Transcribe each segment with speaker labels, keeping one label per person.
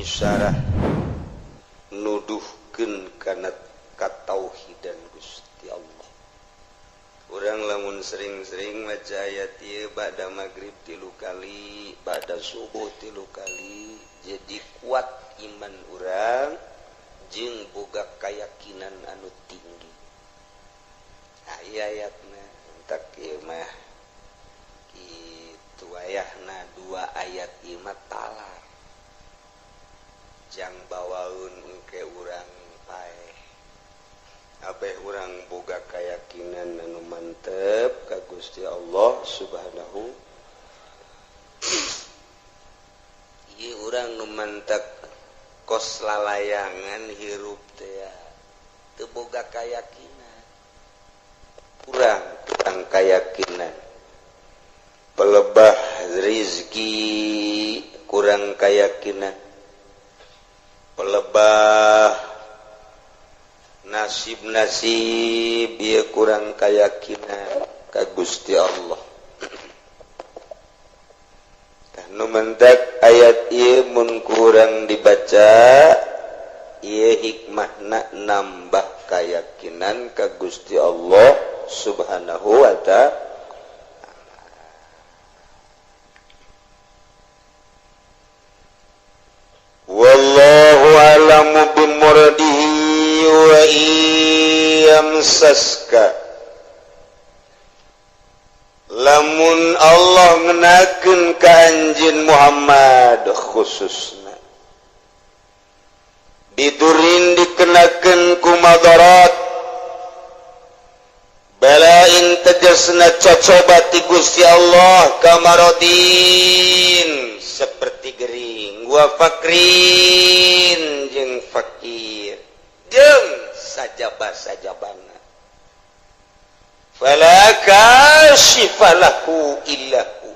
Speaker 1: Isyarah nuduhkeun kana katauhidan Gusti Allah. Urang lamun sering-sering maca ayat ieu ba'da maghrib tilu kali, ba'da subuh tilu kali, jadi kuat iman urang jeung boga keyakinan anu tinggi. Nah, ieu ayatna entak ieu mah kitu ayahna, dua ayat ieu mah talar jang bawaun engke urang paeh abeh urang boga keyakinan anu mantep ka Gusti Allah Subhanahu. Ieu urang nu mantep kos lalayangan hirup teh teu boga keyakinan, kurang kurang keyakinan, pelebah rizki kurang keyakinan, pelebah nasib-nasib ieu kurang keyakinan ka Gusti Allah. Tah nu mentak ayat ieu mun kurang dibaca ieu hikmahna nambah keyakinan ka Gusti Allah Subhanahu wa ta'ala. Wallahu a'lamu bimuradihi wa yamsaska, lamun Allah ngenakeun ka anjeun Muhammad khususna bidurin dikenakeun ku madarat balain tegasna cocoba ti Gusti Allah kamarodin seperti gering wa fakrin jeung fakir jeung sajaba-sajabana fala kashifa lahu illahu,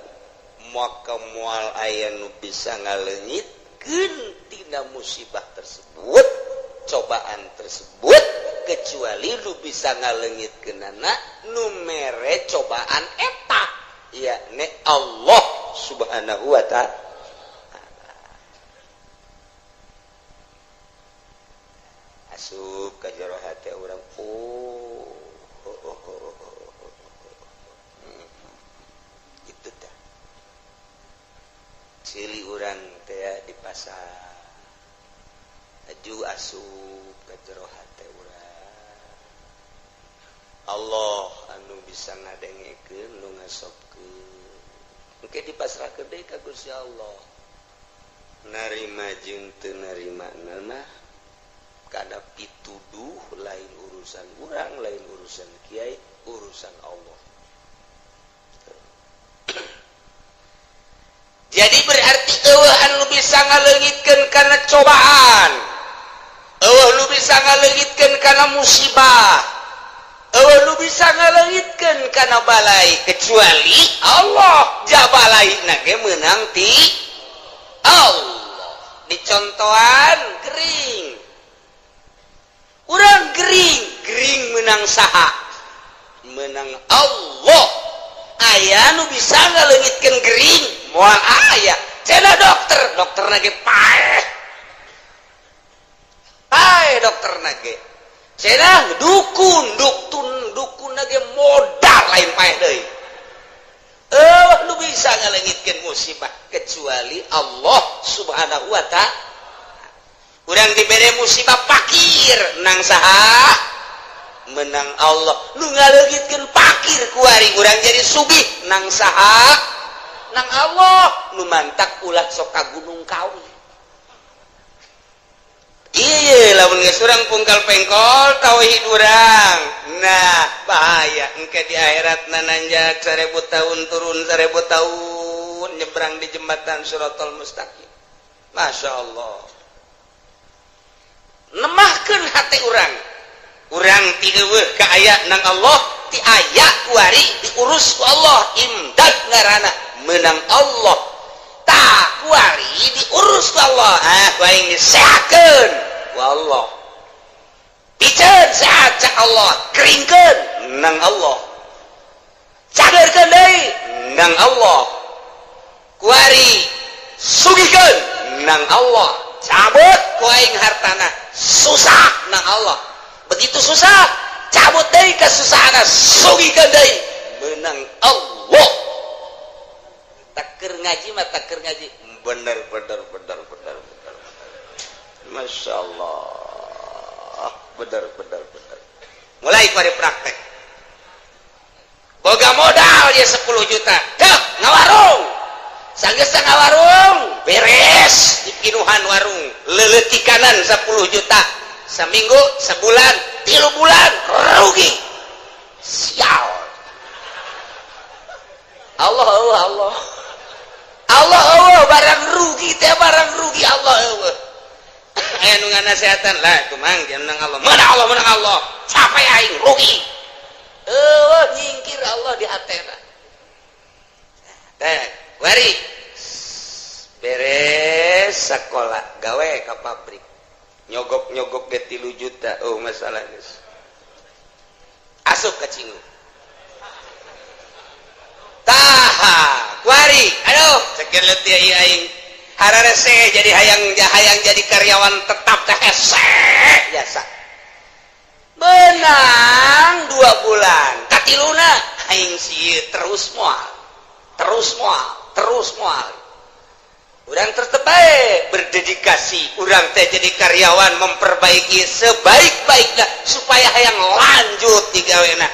Speaker 1: maka moal aya nu bisa ngaleungitkeun tina musibah tersebut, cobaan tersebut, kecuali lu bisa ngaleungitkeunana nu mere cobaan eta, yakni Allah Subhanahu wa ta'ala. Asup ka jero hate urang, oh, oh, oh, oh, oh, oh. Itu tah cili urang teh di pasar aju asup ka jero hate urang, Allah anu bisa ngadengekeun, nu ngasobkeun, engke dipasrahkeun deui ka Gusti Allah, narima jeung teu narima mah kada pituduh, lain urusan urang, lain urusan kiai, urusan Allah. Jadi berarti eueuh anu bisa ngaleungitkeun kana cobaan, eueuh nu bisa ngaleungitkeun kana musibah, eueuh nu bisa ngaleungitkeun kana balai kecuali Allah. Jabalai na ge meunang ti Allah. Dicontohan gering, urang gering, gering menang saha? Menang Allah. Aya nu bisa ngaleungitkeun gering? Moal aya. Cenah dokter, dokter ge paeh paeh dokter ge. Cenah dukun, dukun dukun ge modal lain paeh deui. Eueuh nu bisa ngaleungitkeun musibah kecuali Allah Subhanahu wa ta'ala. Urang dibere musibah fakir nang saha? Menang Allah. Nu ngaleungitkeun fakir kuari urang jadi sugih nang saha? Nang Allah. Nu mantak ulah sok ka Gunung Kawi. Iya, lamun geus urang pungkal pengkol tauhid urang, nah bahaya engke di akhirat nananjak 1000 tahun, turun 1000 tahun, nyebrang di jembatan Siratal Mustaqim. Masya Allah, nemahkeun hati urang, urang ti eueuh ka aya nang Allah, ti aya kuari diurus ku Allah. Imdad ngaranna menang Allah. Tak kuari diurus ku Allah, ah ku aing disehatkeun ku Allah, piceun sehat cak Allah, keringkeun nang Allah, cageurkeun deui nang Allah, kuari sugihkeun nang Allah. Cabut ku aing hartana, susah nang Allah. Begitu susah, cabut deui kesusahan, sugihkeun deui, menang Allah. Taker ngaji mah, taker ngaji bener bener bener bener bener. Masya Allah, bener bener bener. Mulai pada praktek, boga modal ya 10 juta, dah ngawarung. Sanggeus ngawarung beres, dipinuhan warung, leletikanan 10 juta, seminggu, sebulan, 3 bulan rugi. Sial. Allah, Allah, Allah, Allah, Allah. Barang rugi teh, barang rugi, Allah, Allah. Aya nu nganasehatan lah, kumang menang Allah, menang Allah, menang Allah. Capek aing rugi. Oh, nyingkir Allah di hatena teh. Wari beres sekolah, gawe ka pabrik, nyogok-nyogok ge 3 juta. Oh, masalah geus asup ka cingu. Tah, kuari aduh ceker leutik aing hararese jadi hayang hayang jadi karyawan tetap teh hese jasa. Menang 2 bulan, katiluna aing sih terus moal, terus moal, terus moal. Urang tetep bae berdedikasi, urang teh jadi karyawan memperbaiki sebaik-baiknya supaya hayang lanjut digawena.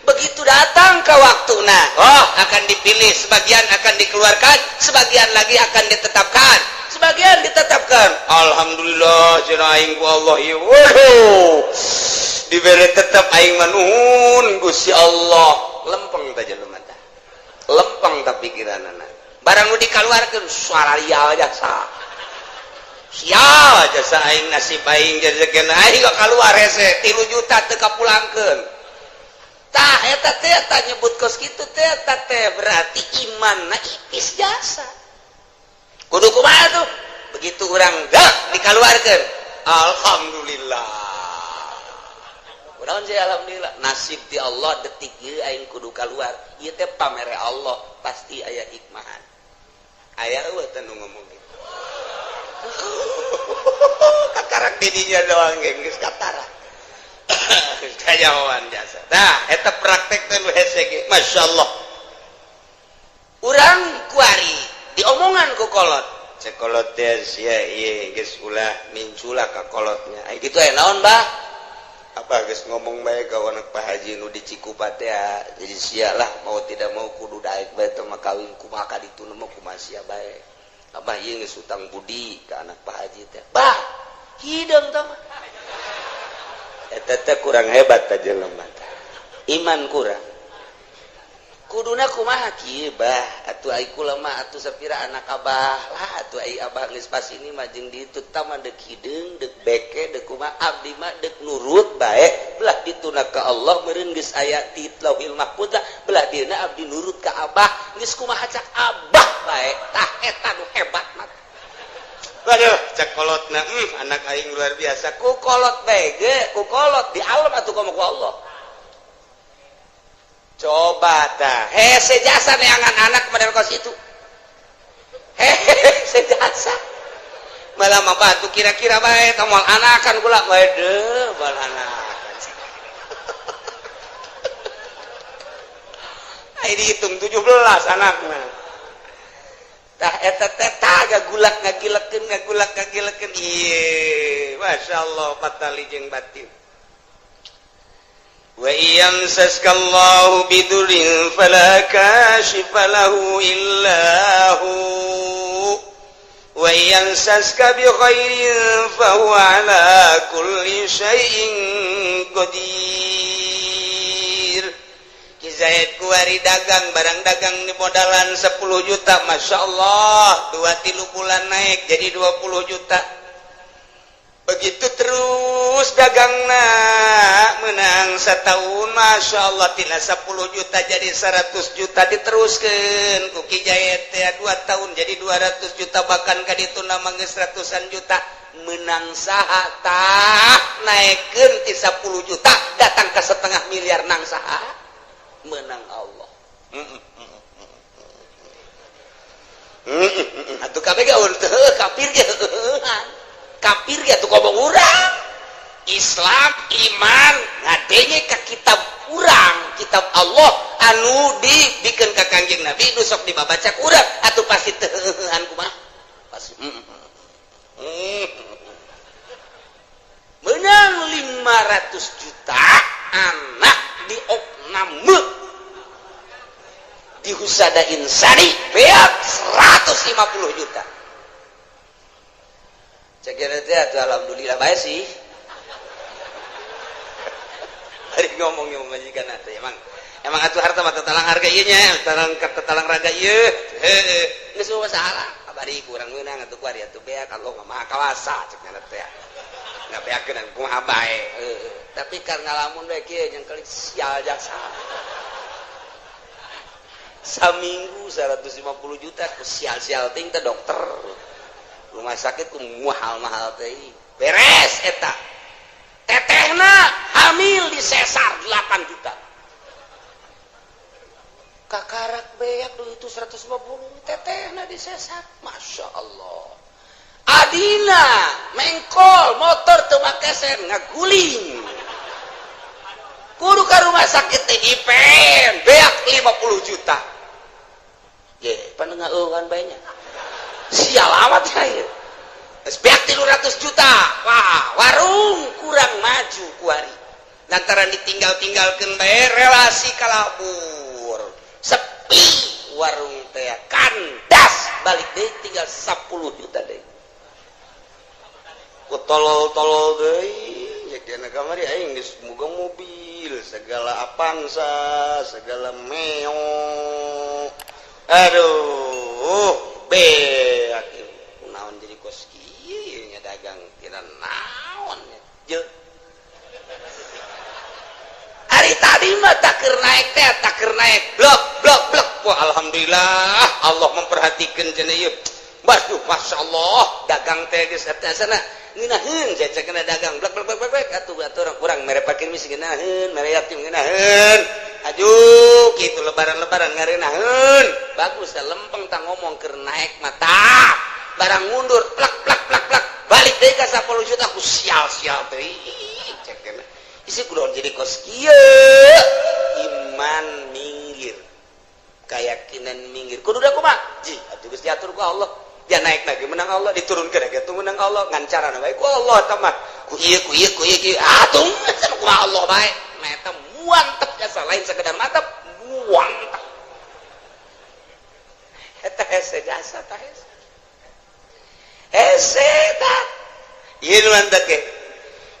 Speaker 1: Begitu datang ke waktu, nah, oh, akan dipilih, sebagian akan dikeluarkan, sebagian lagi akan ditetapkan. Sebagian ditetapkan, alhamdulillah cenah aing ku Allah ieu, waduh, dibere tetap aing mah, nuhun Gusti Allah. Lempeng teh jelema teh, lempeng tah pikiranana. Barang nu dikeluarkeun, suara lial jasa, sial jasa aing, nasib aing jajakeun aing kok keluar hese 3 juta teu kapulangkeun. Tah, eta teh tah nyebut kos kitu teh, tah teh berarti imanna ipis jasa. Kudu kumaha tuh? Begitu urang dak dikeluarkeun, alhamdulillah. Urang sih alhamdulillah, nasib di Allah detik ieu aing kudu keluar. Ieu teh pamere Allah, pasti aya hikmahan. Aya eueuh teh nu ngomong gitu? Kakarak didinya doang geus katara. Kayawan jasa. Nah, eta praktek teh nu hese ge. Masyaallah. Urang kuari diomongan ku kolot. Cek kolot teh, sia ieu geus ulah mincula ka kolotnya. Ai kitu aya naon, Bah? Apa geus ngomong bae ka anak Pak Haji nu di Cikupa teh, jadi sia lah mau tidak mau kudu daek bae teh mah kawin, kumaha ka ditu mah kumaha sia bae. Abah ieu geus utang budi ka anak Pak Haji teh. Bah, hideung tah mah. Eta teh kurang hebat teh jelema teh. Iman kurang. Kuduna kumaha kieu, Bah? Atuh ai kula mah atuh sapira anak abah lah atuh, ai abah geus pas ini mah jeung ditu tah mah deuk hideung, deuk beke, deuk kumaha, abdi mah deuk nurut bae. Belah dituna ka Allah meureun geus aya di Lauhil Mahfuz, belah dieuna abdi nurut ka abah, geus kumaha cak abah bae. Tah, eta nu hebat mah. Waduh, cek kolotna, anak aing luar biasa. Ku kolot bae ge, ku kolot di alam atuh komo ku Allah. Coba tah, hese jasa neangan anak model kos itu. Hese jasa. Malah mah batu kira-kira bae tah moal anakan kula, waduh, moal anakan. Ai dihitung 17 anakna. Tah, eta teh tah gagulak ngagilekeun, ngagulak ngagilekeun. Ieu, masyaallah, patali jeung batin. Wa yamsaska Allahu bidurrin fala kashifa lahu illa hu wa yamsaska bi khairin fa huwa ala kulli syai'in qadir. Ki Zaid kuari dagang, barang dagang di modalan 10 juta, Masya Allah, 2-3 bulan naik jadi 20 juta. Begitu terus dagangna menang setahun, Masya Allah, tina 10 juta jadi 100 juta. Diteruskan ku Ki Zaid teh 2 tahun jadi 200 juta, bahkan ka ditu nama geus ratusan juta. Menang saha tah? Naikkeun ti 10 juta datang ke setengah miliar, nang saha? Menang Allah. Atuh kabeh ge teu kafir ge. Kafir ya tuh ngomong urang Islam, iman ngadenge ka kitab urang, kitab Allah anu dibikeun ka Kangjeng Nabi, nu sok dibabaca ku urang, atuh pasti teu heuheuhan kumaha, pasti Menang 500 juta, anak di opname di Husada Insani beak 150 juta. Cek teh atuh, alhamdulillah bae sih. Hari ngomong majikan atuh, emang emang atuh harta mah tatalang harga ieu nya, tatalang tatalang raga ieu. Heueuh, geus masalah abadi kurang meunang atuh kuari atuh beak, Allah Maha Kawasa cek nya teh. Ngabeakeun kumaha bae. Heueuh, tapi karena lamun bae kieu jeung kali sial jasa. Saminggu 150 juta ku sial-sial ting teh, dokter rumah sakit ku mahal-mahal teh. Beres eta, tetehna hamil di sesar 8 juta, kakarak beak dulu itu 150, tetehna di sesar. Masya Allah, adina mengkol motor teu make sen, ngaguling kudu ka rumah sakit teh, IPN beak 50 juta. Ye, panengah bae nya, sial amat ya ieu. Geus beak 300 juta. Wah, warung kurang maju kuari lantaran ditinggal-tinggalkeun bae, relasi kalabur, sepi warung teh, kandas, balik deui tinggal 10 juta deui. Ku tolol-tolol deui ya dina kamari, aing geus boga mobil segala, Avanza segala, Meo, aduh, beak naon jadi kos kieu nya, dagang tidak naon nya. Hari tadi mah tak keur naik teh, tak keur naik, blok blok blok. Wah, alhamdulillah Allah memperhatikan cenah ieu. Waduh, masya Allah, dagang teh geus eta sana ngeunaheun saya kena dagang, blok blok blok blok. Atuh atuh urang mere fakir miskin ngeunaheun, mere yatim ngeunaheun. Aduh, kitu lebaran-lebaran ngareunaheun. Bagus ya, lempeng tah ngomong keur naik mata. Barang mundur plak plak plak plak, balik deui ka 10 juta ku sial-sial teh. Cek kena. Isi kudu jadi kos kieu. Iman minggir. Keyakinan minggir. Kudu da kumaha? Ji, atuh geus diatur ku Allah. Dia naik lagi menang Allah, diturunkan lagi atuh menang Allah, ngan carana bae ku Allah eta mah. Ku ieu ku ieu ku ieu kieu. Atuh ku Allah bae. Nah, eta muantep jasa, lain sekedar mantap, muantep. Eta hese jasa tah, hese. Hese tah. Ieu nu mantep ge.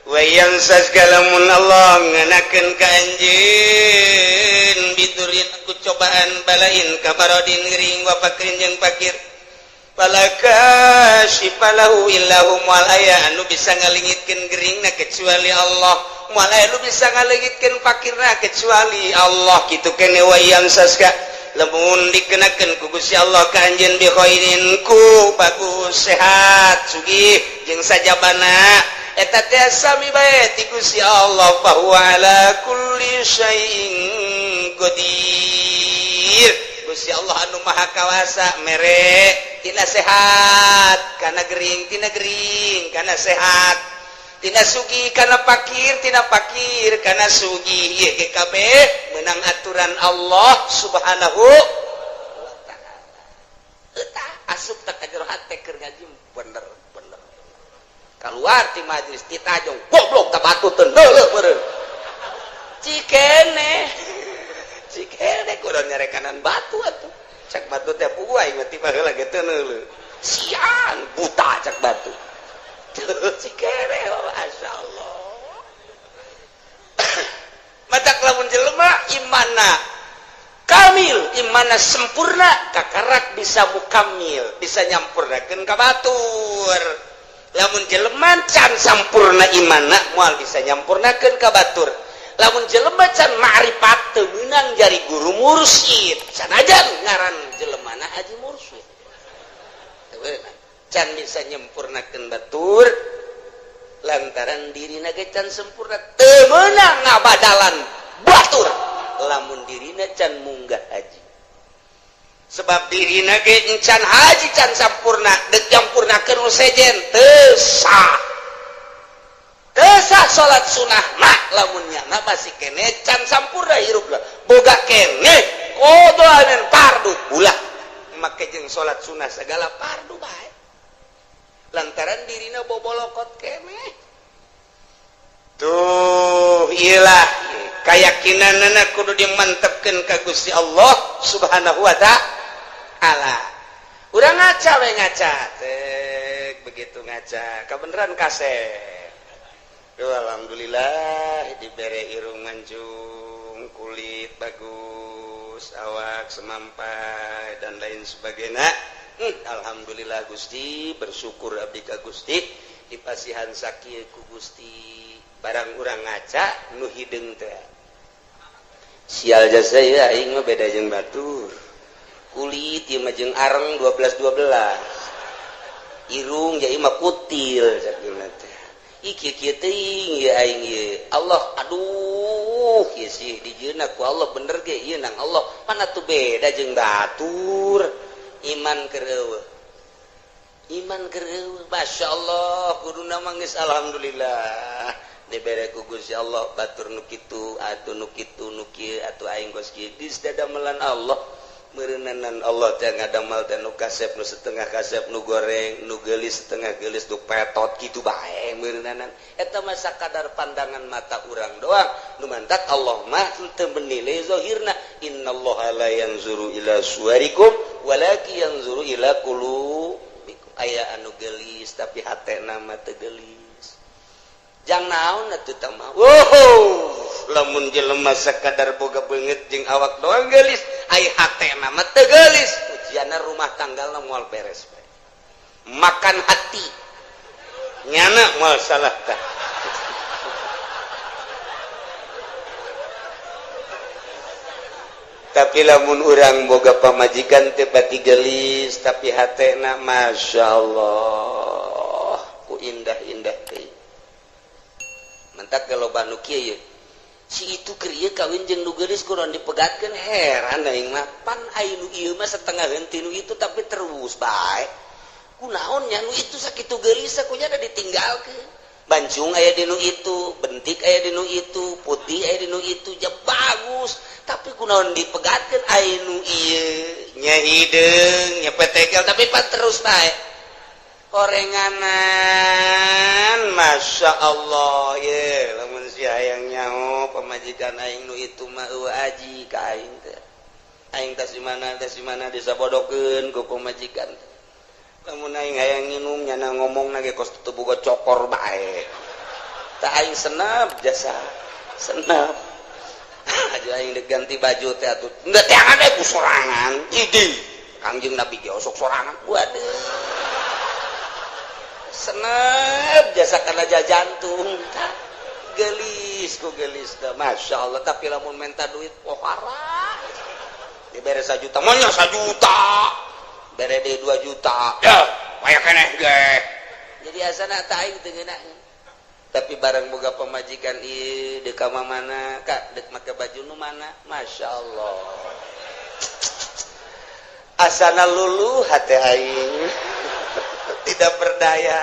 Speaker 1: Wa yamsaska lamun Allah ngenakeun ka anjeun bidurin ku cobaan balain kamarodin gering wa fakrin jeung fakir, fala kasyifa lahu illahu, moal aya anu bisa ngalingitkeun geringna kecuali Allah, moal aya anu bisa ngalingitkeun fakirna kecuali Allah. Kitu kene. Wa yamsaska lamun dikenakeun ku Gusti Allah ka anjeun bi khairin ku bagus, sehat, sugih jeung sajabana, eta teh sami bae ti Gusti Allah, bahwa ala kulli syai'in qadir. Gusti Allah anu maha kawasa mere tina sehat kana gering, tina gering kana sehat, tina sugih kana fakir, tina fakir kana sugih. Ieu ge kabeh menang aturan Allah Subhanahu wa Ta'ala. Eta asup tak ka jero hate keur ngaji bener bener, keluar ti majlis ditajong, goblok tak batu teu neuleuh meureun. Cikene cikene kudu nyarekanan batu atuh. Cak batu teh, puguh aing mah ti baheula ge teu neuleuh, siang buta, cak batu. Cikene, masya Allah. Matak lamun jelema imana kamil, imana sempurna, kakarak bisa mukamil, bisa nyampurnakeun ka batur. Lamun jelema can sampurna imana, moal bisa nyampurnakeun ka batur. Lamun jelema can ma'rifat, teu meunang jari guru mursyid, sanajan ngaran jelemana haji mursyid. Teu meunang, can bisa nyempurnakeun batur lantaran dirina ge can sempurna. Teu meunang ngabadalan batur lamun dirina can munggah haji. Sebab dirina ge encan haji, can sampurna. Dek nyampurnakeun nu sejen teu sah, teu sah salat sunah mah lamun nyana masih kene can sampurna hirup lah. Boga kene qadha dan fardu, ulah make jeung salat sunah segala fardu bae, lantaran dirina bobolokot kene. Tuh, iyalah keyakinan kudu dimantepkeun ka Gusti Allah Subhanahu wa Ta'ala. Urang ngaca we, ngaca cek, begitu ngaca kebenaran kasep. Duh, alhamdulillah dibere irung mancung, kulit bagus, awak semampai, dan lain sebagainya. Alhamdulillah Gusti, bersyukur abdi ka Gusti dipasihan sakieu ku Gusti. Barang urang ngaca nu hideung teh, sial jasa ya, aing mah beda jeung batur, kulit ieu mah jeung areng 12 12, irung ja ieu mah kutil cak teh. Ih, kieu kieu teuing ieu aing ieu. Allah, aduh, ieu sih dijieunna ku Allah bener ge ieu nang Allah mana tuh beda jeung batur. Iman keur eueuh, iman keur eueuh. Masya Allah, kuduna mah geus alhamdulillah dibere ku Gusti Allah, batur nu kitu atuh, nu kitu, nu kieu atuh, aing geus kieu dis dadamelan Allah. Meureunanan Allah teh ngadamel teh nu kasep, nu setengah kasep, nu goreng, nu geulis, setengah geulis, nu petot kitu bae meureunanan. Eta mah sakadar pandangan mata urang doang. Nu mantak Allah mah teu menilai zahirna. Innallaha la yanzuru ila suwarikum walakin yanzuru ila qulubikum. Aya anu geulis tapi hatena mah teu geulis, jang naon atuh tah mah? Wow, lamun jelema sakadar boga beungeut jeung awak doang geulis, ai hatena mah teu geulis, ujianna rumah tanggalna moal beres bae. Makan hati nyana moal salah tah. Tapi lamun urang boga pamajikan teu pati geulis tapi hatena Masya Allah ku indah-indah teh. Mantak loba nu kieu ye, si itu keur ieu kawin jeung nu geulis kurang dipegatkeun. Heran aing mah, pan ai nu ieu mah setengah henteu nu itu tapi terus bae. Kunaon nya nu itu sakitu geulis kunya da ditinggalkeun? Bancung aya di nu itu, bentik aya di nu itu, putih aya di nu itu, ja bagus, tapi kunaon dipegatkeun? Ai nu ieu nya hideung nya petekel tapi pan terus bae orenganan. Masya Allah ye, lamun si hayang nyaho pamajikan aing nu itu mah eueuh aji ka aing teh. Aing tas di mana, tas di mana disabodokeun ku pamajikan. Lamun aing hayang nginum, nyana ngomong ge kos teu boga cokor bae. Tah, aing senap jasa senap aja. Aing dek ganti baju teh atuh teu teangan we ku sorangan. Idi Kangjeng Nabi ge osok sorangan. Waduh, senep jasa karena jantung gelis ku gelis dah, Masya Allah. Tapi lamun minta duit pohara, dibere 1 juta maunya 1 juta, bere deui 2 juta ya kayak keneh ge. Jadi asana tak aing teu ngeunaheun. Tapi barang boga pamajikan ieu, deuk ka mana kak, dek make baju nu mana, Masya Allah, asana lulu hati aing, tidak berdaya.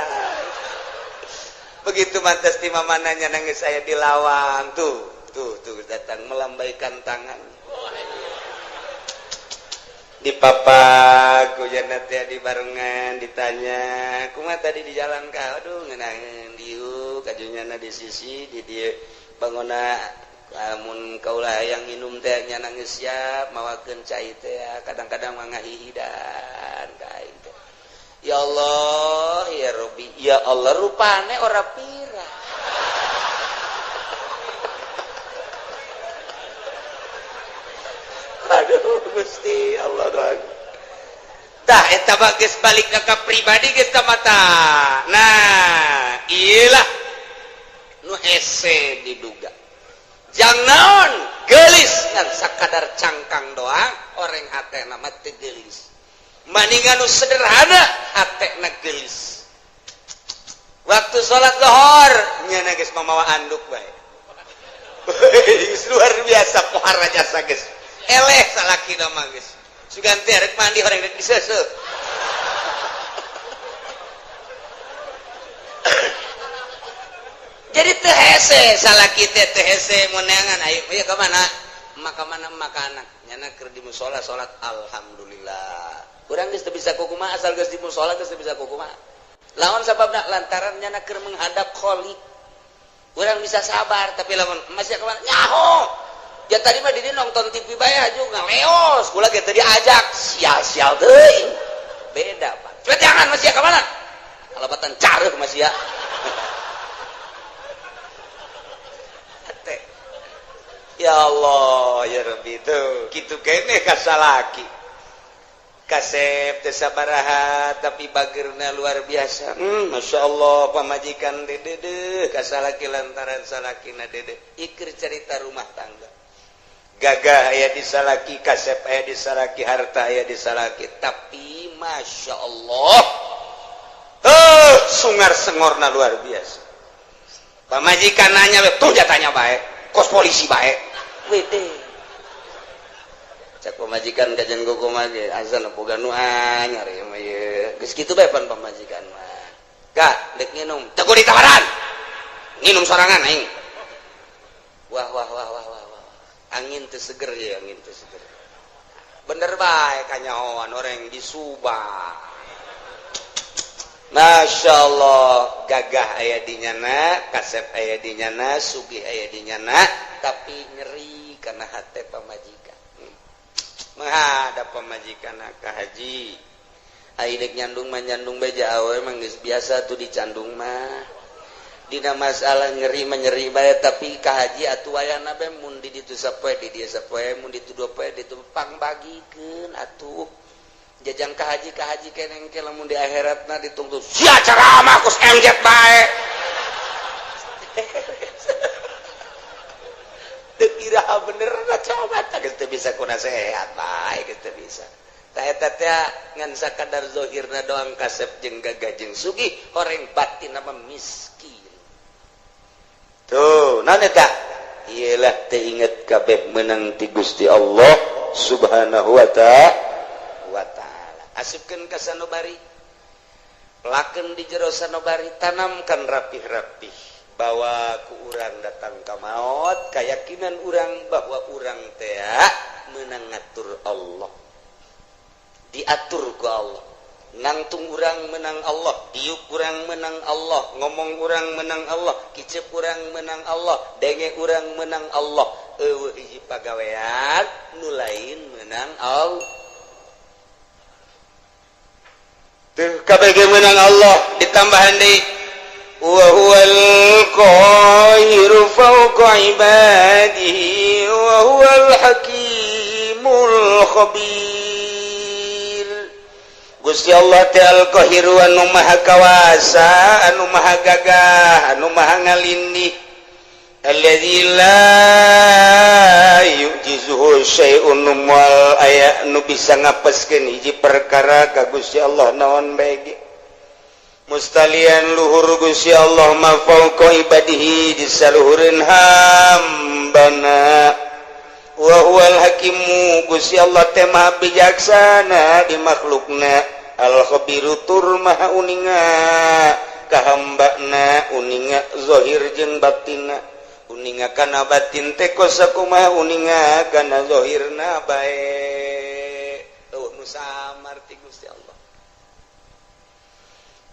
Speaker 1: Begitu mantas di mananya nangis saya di lawang, tuh tuh tuh, datang melambaikan tangan di papa ku teh di barengan. Ditanya, "Kumaha tadi di jalan ka?" "Aduh, ngeunaheun." Diuk kajunyana di sisi di dieu bangona. Lamun kaula yang minum teh nya nangis, siap mawakeun cai teh, kadang-kadang mah ngahihidan ka aing teh. Ya Allah ya Rabbi, ya Allah, rupane ora pira. Aduh Gusti Allah doang. Tah, eta mah geus balik ka pribadi geus mata. Nah, iyalah nu hese diduga. Jang naon geulis ngan sakadar cangkang doang, orang hatena mah teu geulis. Maningan nu sederhana hatena geulis. Waktu salat lohor nya geus mamawa anduk bae. Luar biasa pohara jasa geus. Eleh salaki mah geus. Sugan teh rek mandi horeng rek diseuseuh. Jadi teu hese salaki teh teu hese meunangan ayo ieu ka mana? Maka mana makanan nyana keur di musala salat alhamdulillah. Urang geus teu bisa kukumaha asal geus di musala geus teu bisa kukumaha. Lawan sababna lantaran nyana keur menghadap Khalik. Urang bisa sabar tapi lamun masih ka mana? Nyaho. Ya tadi mah didi nonton TV bae aju ngaleos kula ge teu diajak sial-sial teuing. Beda Pak. Coba jangan masih ka mana? Kalabatan careuh masih ya. Ya Allah ya Rabbi tuh kitu keneh ka salaki. Kasep teu sabaraha tapi bageurna luar biasa. Masya Allah pamajikan dedeh ka salaki lantaran salakina dedeh. Ikir cerita rumah tangga. Gagah aya di salaki, kasep aya di salaki, harta aya di salaki, tapi masya Allah sungar sengorna luar biasa. Pamajikan nanya tuh jatanya bae, kos polisi bae. Wede. Cak pamajikan kajian kumaha ge azan boga nu anyar ieu mah ieu. Geus kitu bae pan pamajikan mah. Gak dek nginum, teu kudu ditawaran. Nginum sorangan aing. Wah wah wah wah wah. Angin teu seger ya, angin teu seger. Bener bae kanyahoan orang di Subang. Masya Allah, gagah aya di nyana, kasep aya di nyana, sugih aya di nyana, tapi nyeri karena hate pamajikan. Menghadap pamajikan ka haji. Ai dek nyandung mah nyandung beja awe mah geus biasa tuh dicandung mah. Dina masalah nyeri menyeri bae tapi ka haji atuh wayana bae mun di ditu sapoe di dieu sapoe mun ditu dua poe ditu pangbagikeun atuh jajang ka haji keneng ke lamun di akhiratna ditungtu sia ceramah kus MZ bae teu iraha bener na coba tah geus teu bisa ku nasehat bae geus teu bisa tah eta teh ngan sakadar zahirna doang kasep jeung gagah jeung sugih horeng batin mah miskin. Tuh, naon eta? Iyalah teu inget kabeh menang ti Gusti Allah Subhanahu wa ta'ala. Asupkeun ka sanobari. Pelakeun di jero sanobari, tanamkan rapih-rapih bahwa ku urang datang ka maot, keyakinan urang bahwa urang teh menang ngatur Allah. Diatur ku Allah. Nangtung urang menang Allah, diuk urang menang Allah, ngomong urang menang Allah, kicep urang menang Allah, denge urang menang Allah. Eueuh hiji pagawean nu lain menang Allah. Teu kabeh menang Allah ditambahan deui wa huwal qahiru fawqa ibadihi wa huwal hakimul khabir. Gusti Allah teh al-Qahiru anu maha kawasa, anu maha gagah, anu maha ngalindih. Alladzi la yu'jizuhu syai'un moal aya nu bisa ngapeskeun hiji perkara ka Gusti Allah naon bae ge. Mustalian luhur Gusti Allah ma fauqa ibadihi di saluhureun hambana. Wa huwal hakimu Gusti Allah teh maha bijaksana di makhlukna. Al-khabiru tur maha uninga kahambana uninga zahir jeung batinna uninga kana batin teh kos sakumaha uninga kana zahirna bae eueuh nu samar ti Gusti Allah.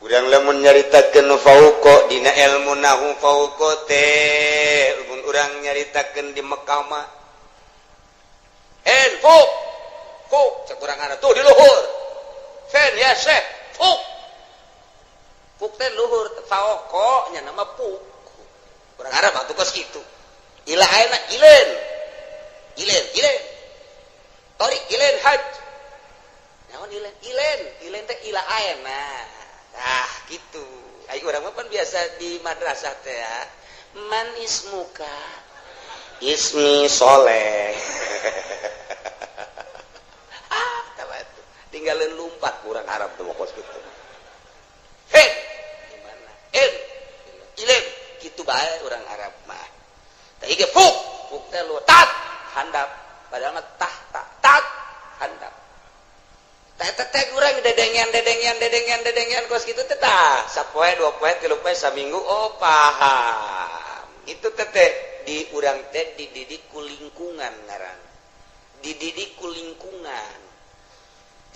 Speaker 1: Urang lamun nyaritakeun fauqa dina ilmu nahu fauqa teh mun urang nyaritakeun di Mekah mah en fuk fuk cek urang tuh di luhur fen ya syekh fuk fuk teh luhur fauqa nya nama fuk urang Arab atuh kos kitu ila ayeuna ilen ilen ilen torik ilen haj naon ilen ilen ilen teh ila ayeuna tah kitu ai urang mah pan biasa di madrasah teh ya man ismuka ismi soleh. Ah tinggalin lumpat kurang Arab tuh kos gitu. Hei, gimana? Ilim, gitu bae orang Arab mah. Tah ge fuk, fuk teh lu tat handap, padahal mah tah tak tat handap. Tah eta teh urang dedengean dedengean dedengean dedengean kos kitu teh, tah sapoe, 2 poe, 3 poe, saminggu, oh paham. Itu teh teh di urang teh dididik ku lingkungan, ngaran dididik ku lingkungan.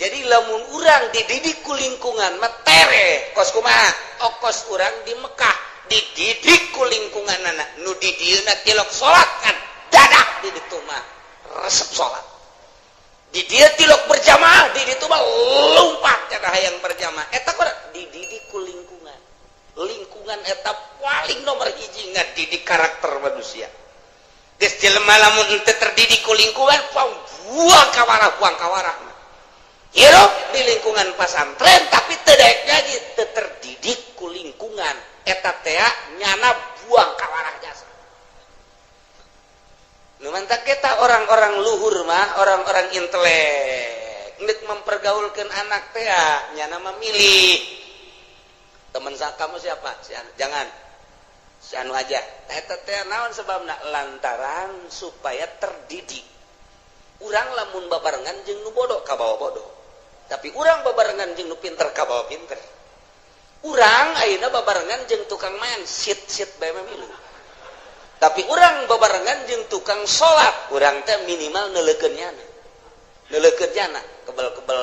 Speaker 1: Jadi lamun urang dididik ku lingkungan mah tere kos kumaha. Oh, kos urang di Mekah dididik ku lingkungan, anak nu di dieuna tilok salat kan dadak di ditu mah resep salat. Di dieu tilok berjamaah, di ditu mah lompat cara hayang berjamaah. Eta kok dididik ku lingkungan. Lingkungan eta paling nomor hiji ngadidik karakter manusia. Geus jelema lamun henteu terdidik ku lingkungan, buang kawarah, buang kawarah. Hirup di lingkungan pasantren tapi teu daek ngaji, teu terdidik ku lingkungan, eta teh nyana buang kawarah jasa. Nu mantak kita orang-orang luhur mah, orang-orang intelek, nek mempergaulkan anak teh nyana memilih teman kamu siapa, si anu, jangan si anu aja. Eta teh naon sebabna? Lantaran supaya terdidik. Urang lamun babarengan jeung nu bodoh, kabawa bodoh, tapi urang babarengan jeung nu pinter, kabawa pinter. Urang ayeuna babarengan jeung tukang main sit sit bae milu, tapi urang babarengan jeung tukang salat, urang teh minimal neuleukeun nyana, neuleukeun nyana kebel-kebel.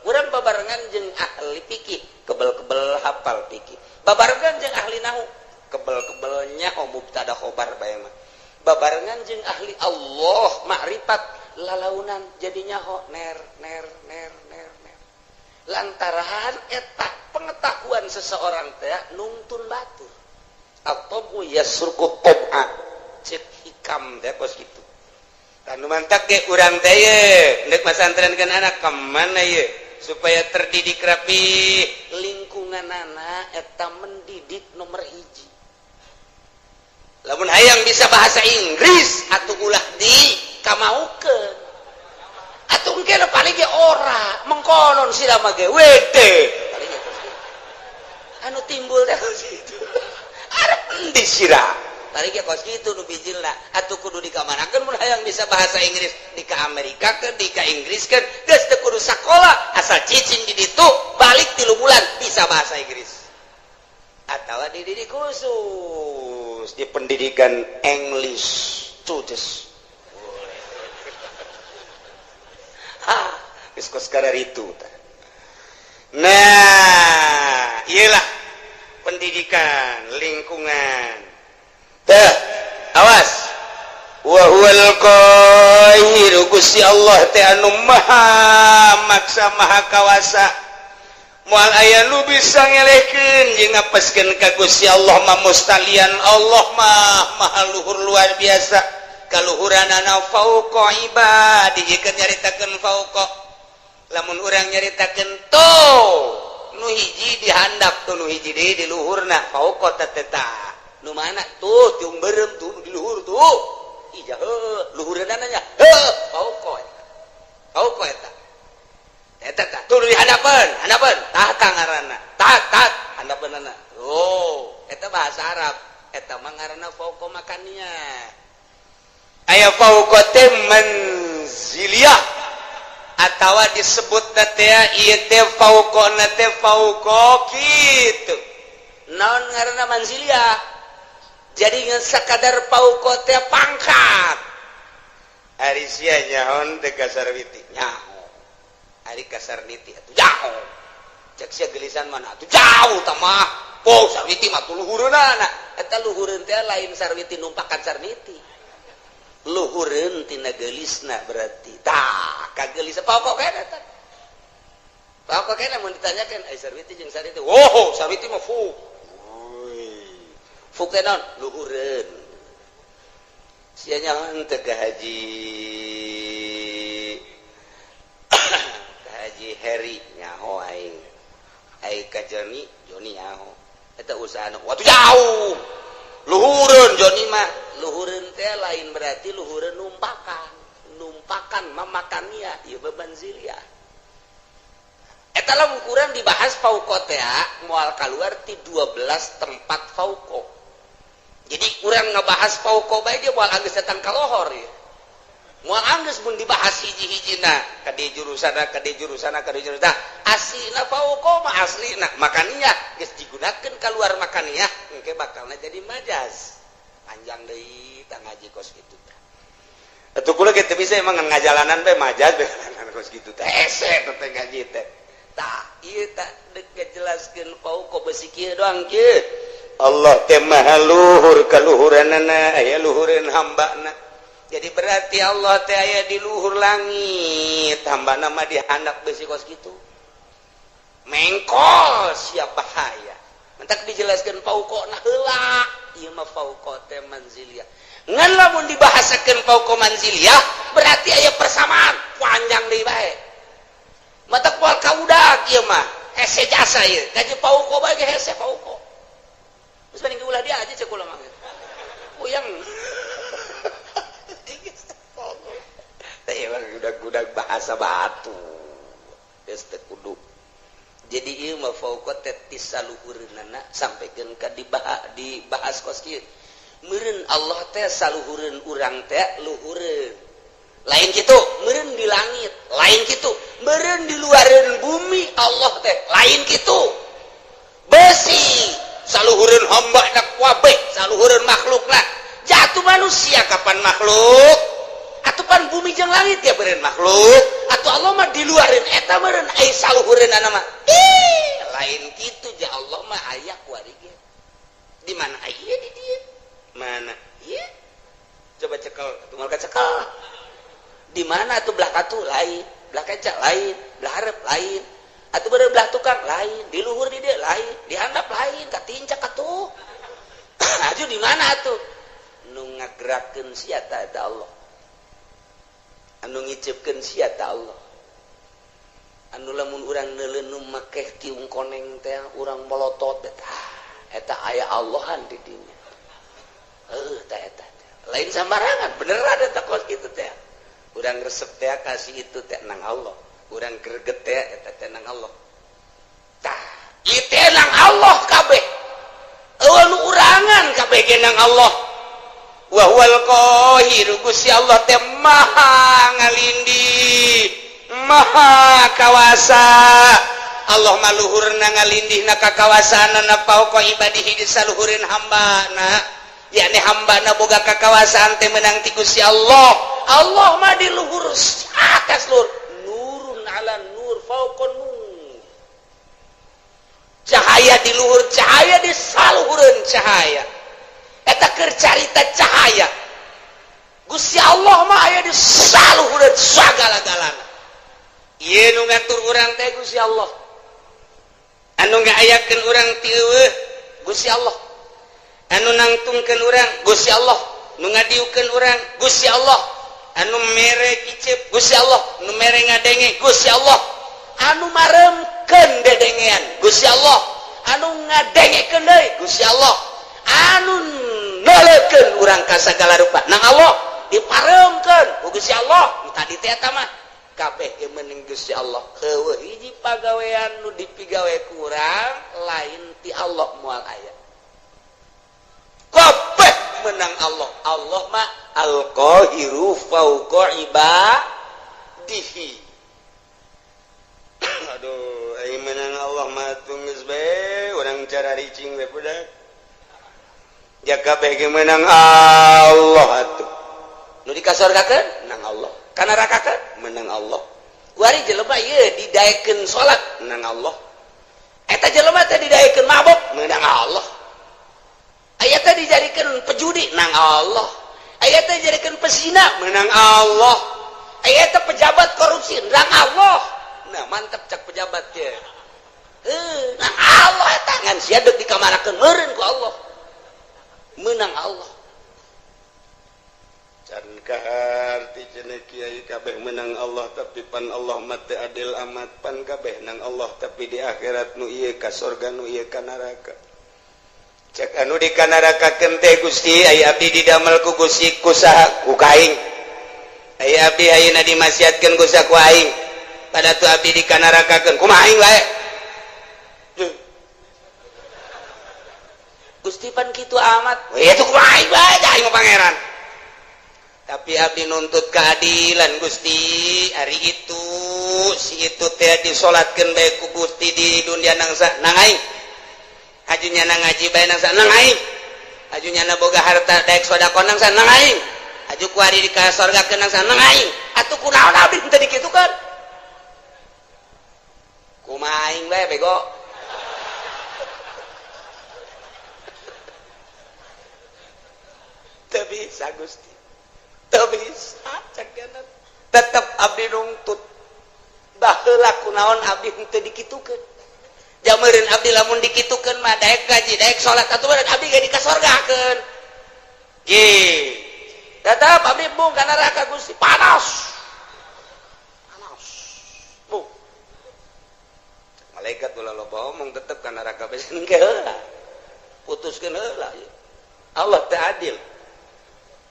Speaker 1: Urang babarengan jeung ahli fikih, kebel-kebel hafal fikih. Babarengan jeung ahli nahu, kebel-kebel nyaho mubtada khobar bae mah. Babarengan jeung ahli Allah, makrifat, lalaunan jadi nyaho ner ner ner ner ner. Lantaran eta pengetahuan seseorang teh nungtun batur atau yasruqu tob'a, cek hikam teh kos kitu. Tanu mantak ge urang teh ye ndek masantrenkeun anak ka mana ye supaya terdidik rapi, lingkungan anak eta mendidik nomor hiji. Lamun hayang bisa bahasa Inggris atau ulah di kamaukeun atuh, engke paling ge ora mengkonon sila mah ge wede paling ge anu timbul teh kos kitu. Arep endi sira? Tadi ge kos kitu nu bijilna atuh kudu dikamanakeun mun hayang bisa bahasa Inggris? Di ka Amerika ke, di ka Inggris kan geus teu kudu sakola, asal cicing di ditu, balik 3 bulan bisa bahasa Inggris. Atau dididik khusus di pendidikan English students. Ha, geus kos itu. Nah, iyalah pendidikan lingkungan teh. Awas, wa huwal qahiru, Gusti Allah teh anu maha maksa, maha kawasa, moal aya nu bisa ngelehkeun jeung ngapeskeun ka Gusti Allah mah. Mustalian Allah mah maha luhur, luar biasa kaluhuranana, fauqa ibadi. Jika nyaritakeun fauqa, lamun urang nyaritakeun tuh nu hiji dihandap tuh, nu hiji deui di luhurna, fauqa teh teh nu mana tuh? Tiung beureum tuh di luhur tuh. Ija heuh, luhureunana nya heuh, fauqa eta, fauqa eta eta tah tuh di handapeun, handapeun tah ngaranna, tah tah handapeunana. Oh, eta bahasa Arab, eta mah ngaranna fauqa makannya. Aya fauqa teh manziliyah atawa disebut teh ieu teh fauqa teh fauqa kitu. Naon ngaranna manziliyah? Jadi ngan sakadar fauqa teh pangkat. Ari sia nyaho teh ka Sarwiti? Nyaho. Ari ka Sarniti atuh jauh? Cek sia gelisan mana atuh jauh tah mah. Po Sarwiti mah tuh luhureunana. Eta luhureun teh lain Sarwiti numpakan Sarniti, luhureun tina geulisna berarti. Tah kagelis pokok kene eta, pokok kene. Mun ditanyakeun ai Sarwiti jeung Sarniti, oh Sarwiti mah fu fu teh naon? Luhureun. Sia nyaho teh ka Haji Heri? Nyaho aing. Ai ka Joni? Joni nyaho. Eta usahana waktu jauh, luhureun Joni mah. Luhureun teh lain berarti luhureun numpakan, numpakan mamakannya ieu beban zilia. Eta lamun kurang dibahas fauqa teh moal keluar ti 12 tempat fauqa. Jadi kurang ngebahas fauqa bae ge moal anggeus datang ka lohor ya. Moal anggeus mun dibahas hiji-hijina ka di jurusana, ka di jurusana, ka di jurusana. Aslina fauqa mah aslina makaniyah geus digunakeun keluar makaniyah, engke bakalna jadi majaz. Panjang deui tah ngaji kos kitu tah. Atuh kula ge teu bisa emang ngajalanan bae majaz bae kos kitu teh. Hese teh ngaji teh. Tah, ieu tah deuk ngajelaskeun fauqa besi kieu doang kieu. Allah teh maha luhur kaluhuranana, aya luhureun hambana. Jadi berarti Allah teh aya di luhur langit, hambana mah di handap besi kos kitu. Mengkol siap bahaya. Mentak dijelaskeun fauqa na heula, ieu mah fauqa teh manziliyah. Ngan lamun dibahasakeun fauqa manziliyah berarti aya persamaan panjang deui bae. Matak moal kaudag ieu mah, hese jasa ieu. Gaji fauqa bae ge hese fauqa. Geus mending ulah dia aja cek kula mah. Puyeng. Gudag-gudag bahasa batu. Geus teu kudu. Jadi ieu mah fauqa teh ti saluhureunana sampaikeun ka dibahas kos kieu. Meureun Allah teh saluhureun urang teh luhureun. Lain kitu, meureun di langit, lain kitu, meureun di luareun bumi Allah teh, lain kitu. Besi saluhureun hamba na kabeh, saluhureun makhlukna. Jatuh manusia kapan makhluk? Atuh pan bumi jeung langit ya beureun makhluk. Atuh Allah mah di luareun eta meureun ai saluhureunana mah. Ih, lain kitu ja Allah mah aya kuari ge. Di mana aya di dieu? Mana? Ieu. Coba cekel, atuh moal kacekel. Di mana atuh belah katu lain, belah kaca lain, belah hareup lain. Atuh beureun belah tukang lain, di luhur di dieu lain, di handap lain, katincak atuh. Aju di mana atuh? Nu ngagerakeun sia ta eta Allah. Anu ngicepkeun sia ta Allah. Anu lamun urang neuleun make tiung koneng teh urang molotot teh eta aya Allahan di dinya. Heuh tah eta. Lain sambarangan, beneran eta kos kitu teh. Urang resep teh kasih itu teh nang Allah. Urang greget teh eta teh nang Allah. Tah, ieu teh nang Allah kabeh. Eueuh nu urangan kabeh ge nang Allah. Wa huwal qahiru, Gusti Allah teh maha ngalindih, maha kawasa. Allah mah luhurna ngalindihna kakawasaanana fauqa ibadihi di saluhureun hambana, yakni hambana boga kakawasaan teh menang ti Gusti Allah. Allah mah di luhur atas luhur, nurun ala nur, fauqa nur, cahaya di luhur cahaya, di saluhureun cahaya. Eta keur carita cahaya. Gusti Allah mah aya di saluhureun sagala-galana. Ieu nu ngatur urang teh Gusti Allah, anu ngaayakeun urang ti eueuh Gusti Allah, anu nangtungkeun urang Gusti Allah, nu ngadiukeun urang Gusti Allah, anu mere icip Gusti Allah, nu mere ngadenge Gusti Allah, anu maremkeun dedengean Gusti Allah, anu ngadengekeun deui Gusti Allah, anu neulekeun urang ka sagala rupa nang Allah, diparemkeun ku Gusti Allah. Nu tadi teh eta mah kabeh ge meuning Gusti Allah. Eueuh hiji pagawean nu dipigawe kurang lain ti Allah moal aya. Kabeh menang Allah. Allah mah al-qahiru fauqa ibadihi. Aduh, aing menang Allah mah geus bae urang cara ricing we budak. Ja kabeh ge menang Allah atuh. Nu dikasorgakeun nang Allah, kanarakakeun menang Allah. Kuari jelema ieu didaekeun salat nang Allah. Eta jelema teh didaekeun mabok menang Allah. Aya teh dijadikeun pejudi nang Allah. Aya teh dijadikeun pesina menang Allah. Aya teh pejabat korupsi nang Allah. Nah, mantep cak pejabat teh. Heuh, nang Allah eta ngan sia deuk dikamanakeun meureun ku Allah. Menang Allah. Can kaharti cenah kiai kabeh menang Allah, tapi pan Allah mah teu adil amat, pan kabeh nang Allah tapi di akhirat nu ieu ka sorga, nu ieu ka neraka. Cek anu di kanarakakeun teh, "Gusti, aya abdi didamel ku Gusti ku saha?" "Ku kaing." "Aya abdi ayeuna dimaksiatkeun ku saha?" "Ku aing." "Pada tu abdi dikanarakakeun kumaha aing wae?" "Gusti, pan kitu amat." "Itu kumaha aing wae, aing mah pangeran." Tapi abdi nuntut keadilan, Gusti. Hari itu si itu teh disolatkeun bae ku Gusti di dunia nangsa nang aing, haju nyana ngaji bae nangsa nang aing, haju nyana boga harta daek sedekah nangsa nang aing, haju kuari di ka sorga nangsa nang aing. Atuh kunaon abdi teu dikitukeun? Kumaha aing bae, bego? Teu bisa, Gusti, teu bisa. Cek tetep abdi nuntut. Baheula kunaon abdi henteu dikitukeun? Jameureun abdi lamun dikitukeun mah daek ngaji, daek salat, atuh abdi ge dikasorgakeun. Ge tetep abdi bung ka neraka, Gusti. Panas panas bu. Malaikat ulah loba omong, tetep ka neraka bae heula, putuskeun heula. Allah teh adil,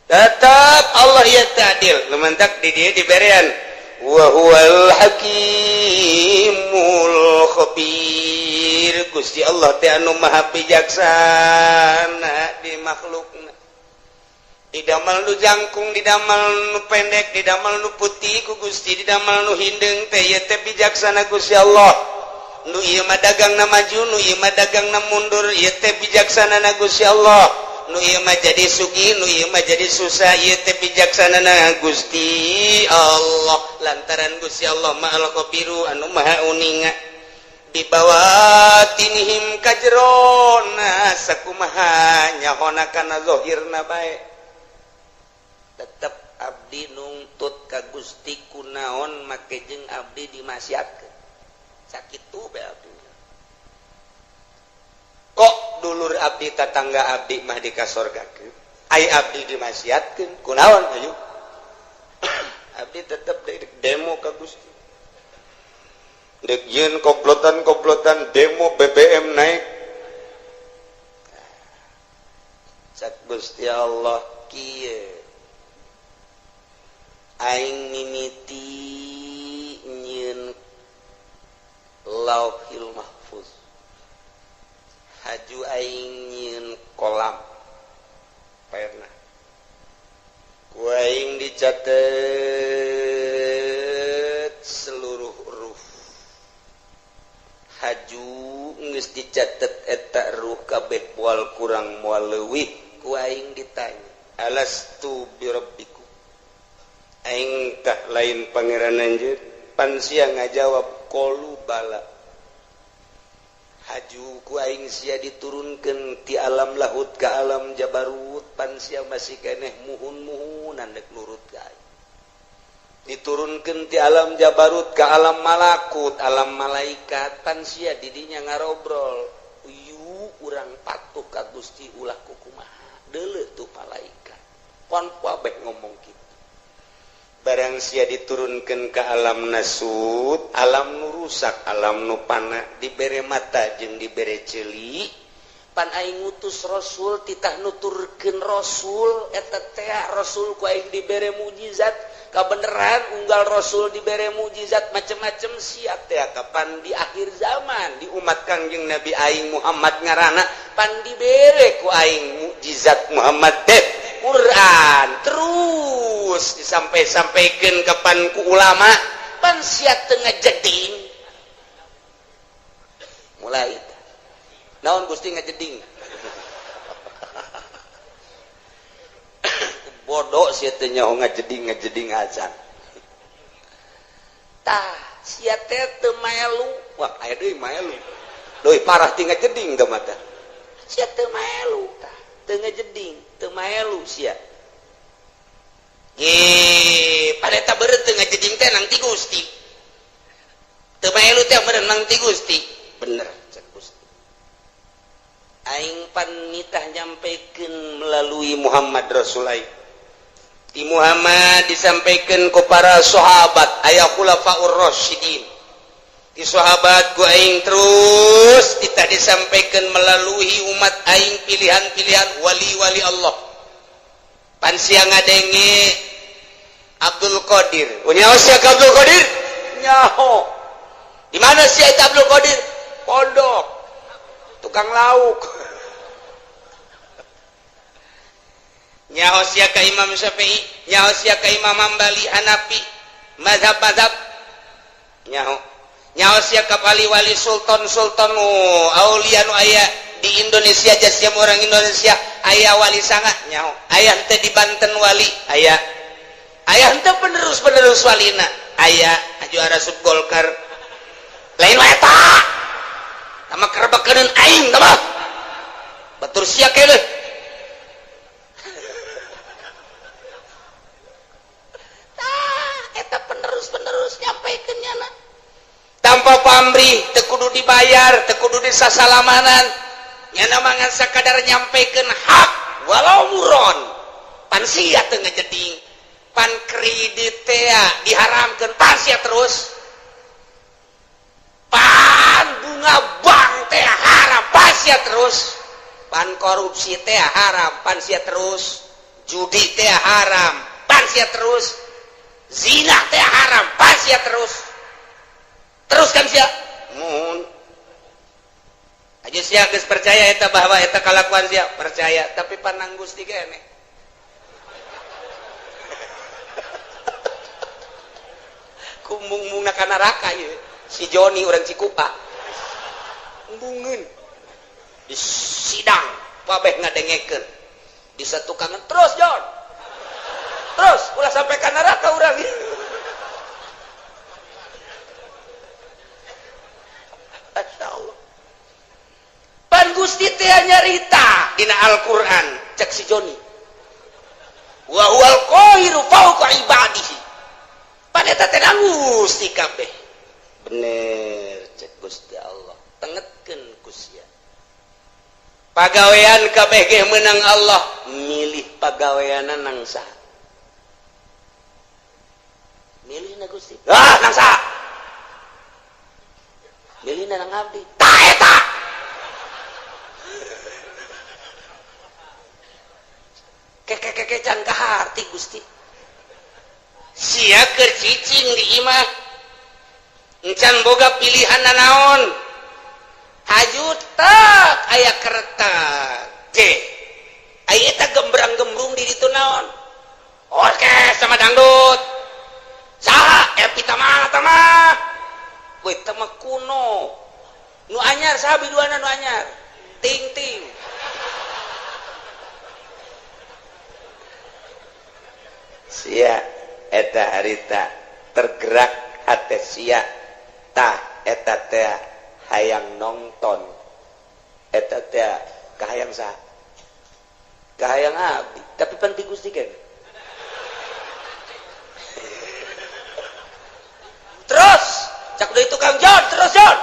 Speaker 1: tetap Allah ya adil. Lumantak di dia diberian wa huwal hakimul khabir. Gusti Allah teh anu maha bijaksana di makhlukna, didamel nu jangkung, didamel nu pendek, didamel nu putih ku Gusti, didamel nu hindeung teh, ieu teh bijaksana Gusti Allah. Nu ieu mah dagangna maju, nu ieu mah dagangna mundur, ieu teh bijaksana na Gusti Allah. Nu ieu mah jadi sugih, nu ieu mah jadi susah, ieu teh bijaksana na Gusti Allah, lantaran Gusti Allah mah al-khabiru, anu maha uninga bibawatinihim, kajerona sakumaha nyahona kana zahirna bae. Tetep abdi nungtut ka Gusti, kunaon make jeung abdi dimaksiatkeun? Sakitu bae abdi. Kok dulur abdi, tatangga abdi mah dikasorgakeun, ai abdi dimaksiatkeun, kunaon? Ayo abdi tetep demo ka Gusti. Dek yeun komplotan-komplotan demo BBM naik. Cak Gusti Allah kieu, aing mimiti nyieun Lauhil Mahfuz, haju aing nyieun kolam pena, ku aing dicatet seluruh huruf. Haju geus dicatet eta ruh kabeh, moal kurang moal leuwih. Ku aing ditanya, alastu birabbikum, aing tah lain pangeran anjeun? Pan sia ngajawab qalu bala. Haju ku aing sia diturunkeun ti alam lahut ke alam jabarut, pan sia masih keneh muhun-muhunan dek nurut ka aing. Diturunkeun ti alam jabarut ke alam malakut, alam malaikat, pan sia didinya ngarobrol, "Uyu, urang patuh ka Gusti ulah kukumaha, deuleu tuh malaikat." Pan kabeh ngomong kitu. Barang sia diturunkan ke alam nasut, alam nu rusak, alam nu pana, dibere mata jeung dibere ceuli. Pan aing ngutus rasul, titah nuturkeun rasul eta teh, rasul ku aing dibere mujizat kabeneran. Unggal rasul dibere mujizat macem-macem, sia teh kapan di akhir zaman di umat Kangjeng Nabi aing Muhammad ngaranna, pan dibere ku aing mukjizat Muhammad teh Quran, terus disampai-sampaikan kapan ku ulama, pan sia teu ngajeding. Mulai naon, Gusti, ngajeding? Bodoh sia teh nyaho ngajeding ngajeding acan. Tah, sia teh teu maelu. Wah, aya deui maelu leuwih parah ti ngajeding teh mata. Sia teu maelu, tah teu ngajeding, teu maelu sia. Ge pada eta beureut teu ngajeding teh nang ti Gusti, teu maelu teh meureun nang ti Gusti. Bener cek Gusti, aing pan nitah nyampaikan melalui Muhammad Rasul aing. Di Muhammad disampaikan ke para sahabat, aya khulafaur rasyidin. Di sahabat ku aing terus kita disampaikan melalui umat aing, pilihan-pilihan wali-wali Allah. Pan sia ngadenge Abdul Qadir. Oh, nyaho sia ka Abdul Qadir? Nyaho. Di mana sia eta Abdul Qadir? Pondok tukang lauk. Nyaho sia ka Imam Syafi'i, nyaho sia ka Imam Hambali, Hanafi, mazhab-mazhab nyaho. Nyaho sia ka wali-wali, sultan-sultan, aulia nu aya di Indonesia. Sia orang Indonesia, aya wali sanga nyaho. Aya henteu di Banten wali? Aya. Aya henteu penerus-penerus walina? Aya. Aju arasup Golkar lain wae eta sama kerbekeun aing tah mah batur sia keneh. Tah, eta penerus-penerus nyampaikeun nyana tanpa pamrih, teu kudu dibayar, teu kudu disasalamanan. Nyana mangan sakadar nyampaikeun hak walau muron. Pan sia teu ngejeding, pan kredit teh diharamkeun, pan sia terus, pan bunga bank teh haram, pan sia terus, pan korupsi teh haram, pan sia terus, judi teh haram, pan sia terus, zina teh haram, pan sia terus. Terus kan sia mun aja sia geus percaya eta bahwa eta kalakuan sia percaya, tapi panang Gusti keneh kumbung-mungna ka neraka ieu. Si Joni urang Cikupa embungeun di sidang, kabeh ngadengekeun di satukangan. Terus John, terus, ulah sampai ka neraka urang. Masya Allah. Pan Gusti teh nyarita dina Al-Qur'an, cek si Joni, wa huwal qahiru fawqa ibadihi. Pan eta teh Gusti kabeh bener. Cek Gusti Allah, tengetkeun ku sia pagawean kabeh ge menang Allah. Milih pagaweanan nang saha? Milih na Gusti, ah, nang saha? Milih nang abdi. Tah, eta keke can kaharti Gusti. Sia keur cicing di imah encan boga pilihan nanaon, haju tak aya kereta J, aya eta gembrang-gembrung di ditu naon? Orkes sama dangdut. Saha? Epi Tama mah. Weh, tama kuno. Nu anyar saha biduana nu anyar? Ting ting. Sia eta harita tergerak hate sia. Tah, eta teh hayang nonton eta teh kahayang saha? Kahayang abdi, tapi penting Gusti kan. Terus cak deui tukang John, terus John,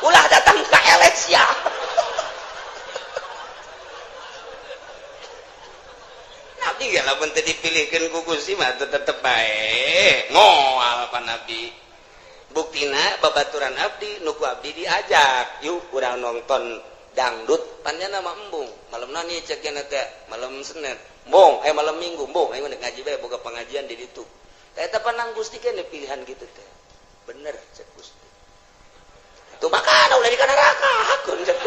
Speaker 1: ulah datang ka elek sia. Nabi ya lamun teu dipilihkeun ku Gusti mah tetep bae moal pa Nabi. Buktina babaturan abdi nu ku abdi diajak, yuk urang nonton dangdut, panjana mah embung malam nani cek teh malam Senin embung, malam Minggu embung, aing ngaji bae boga pengajian di ditu. Eta panang Gusti kene pilihan gitu teh bener. Cek Gusti tuh makana ulah di kana neraka hakun. Cek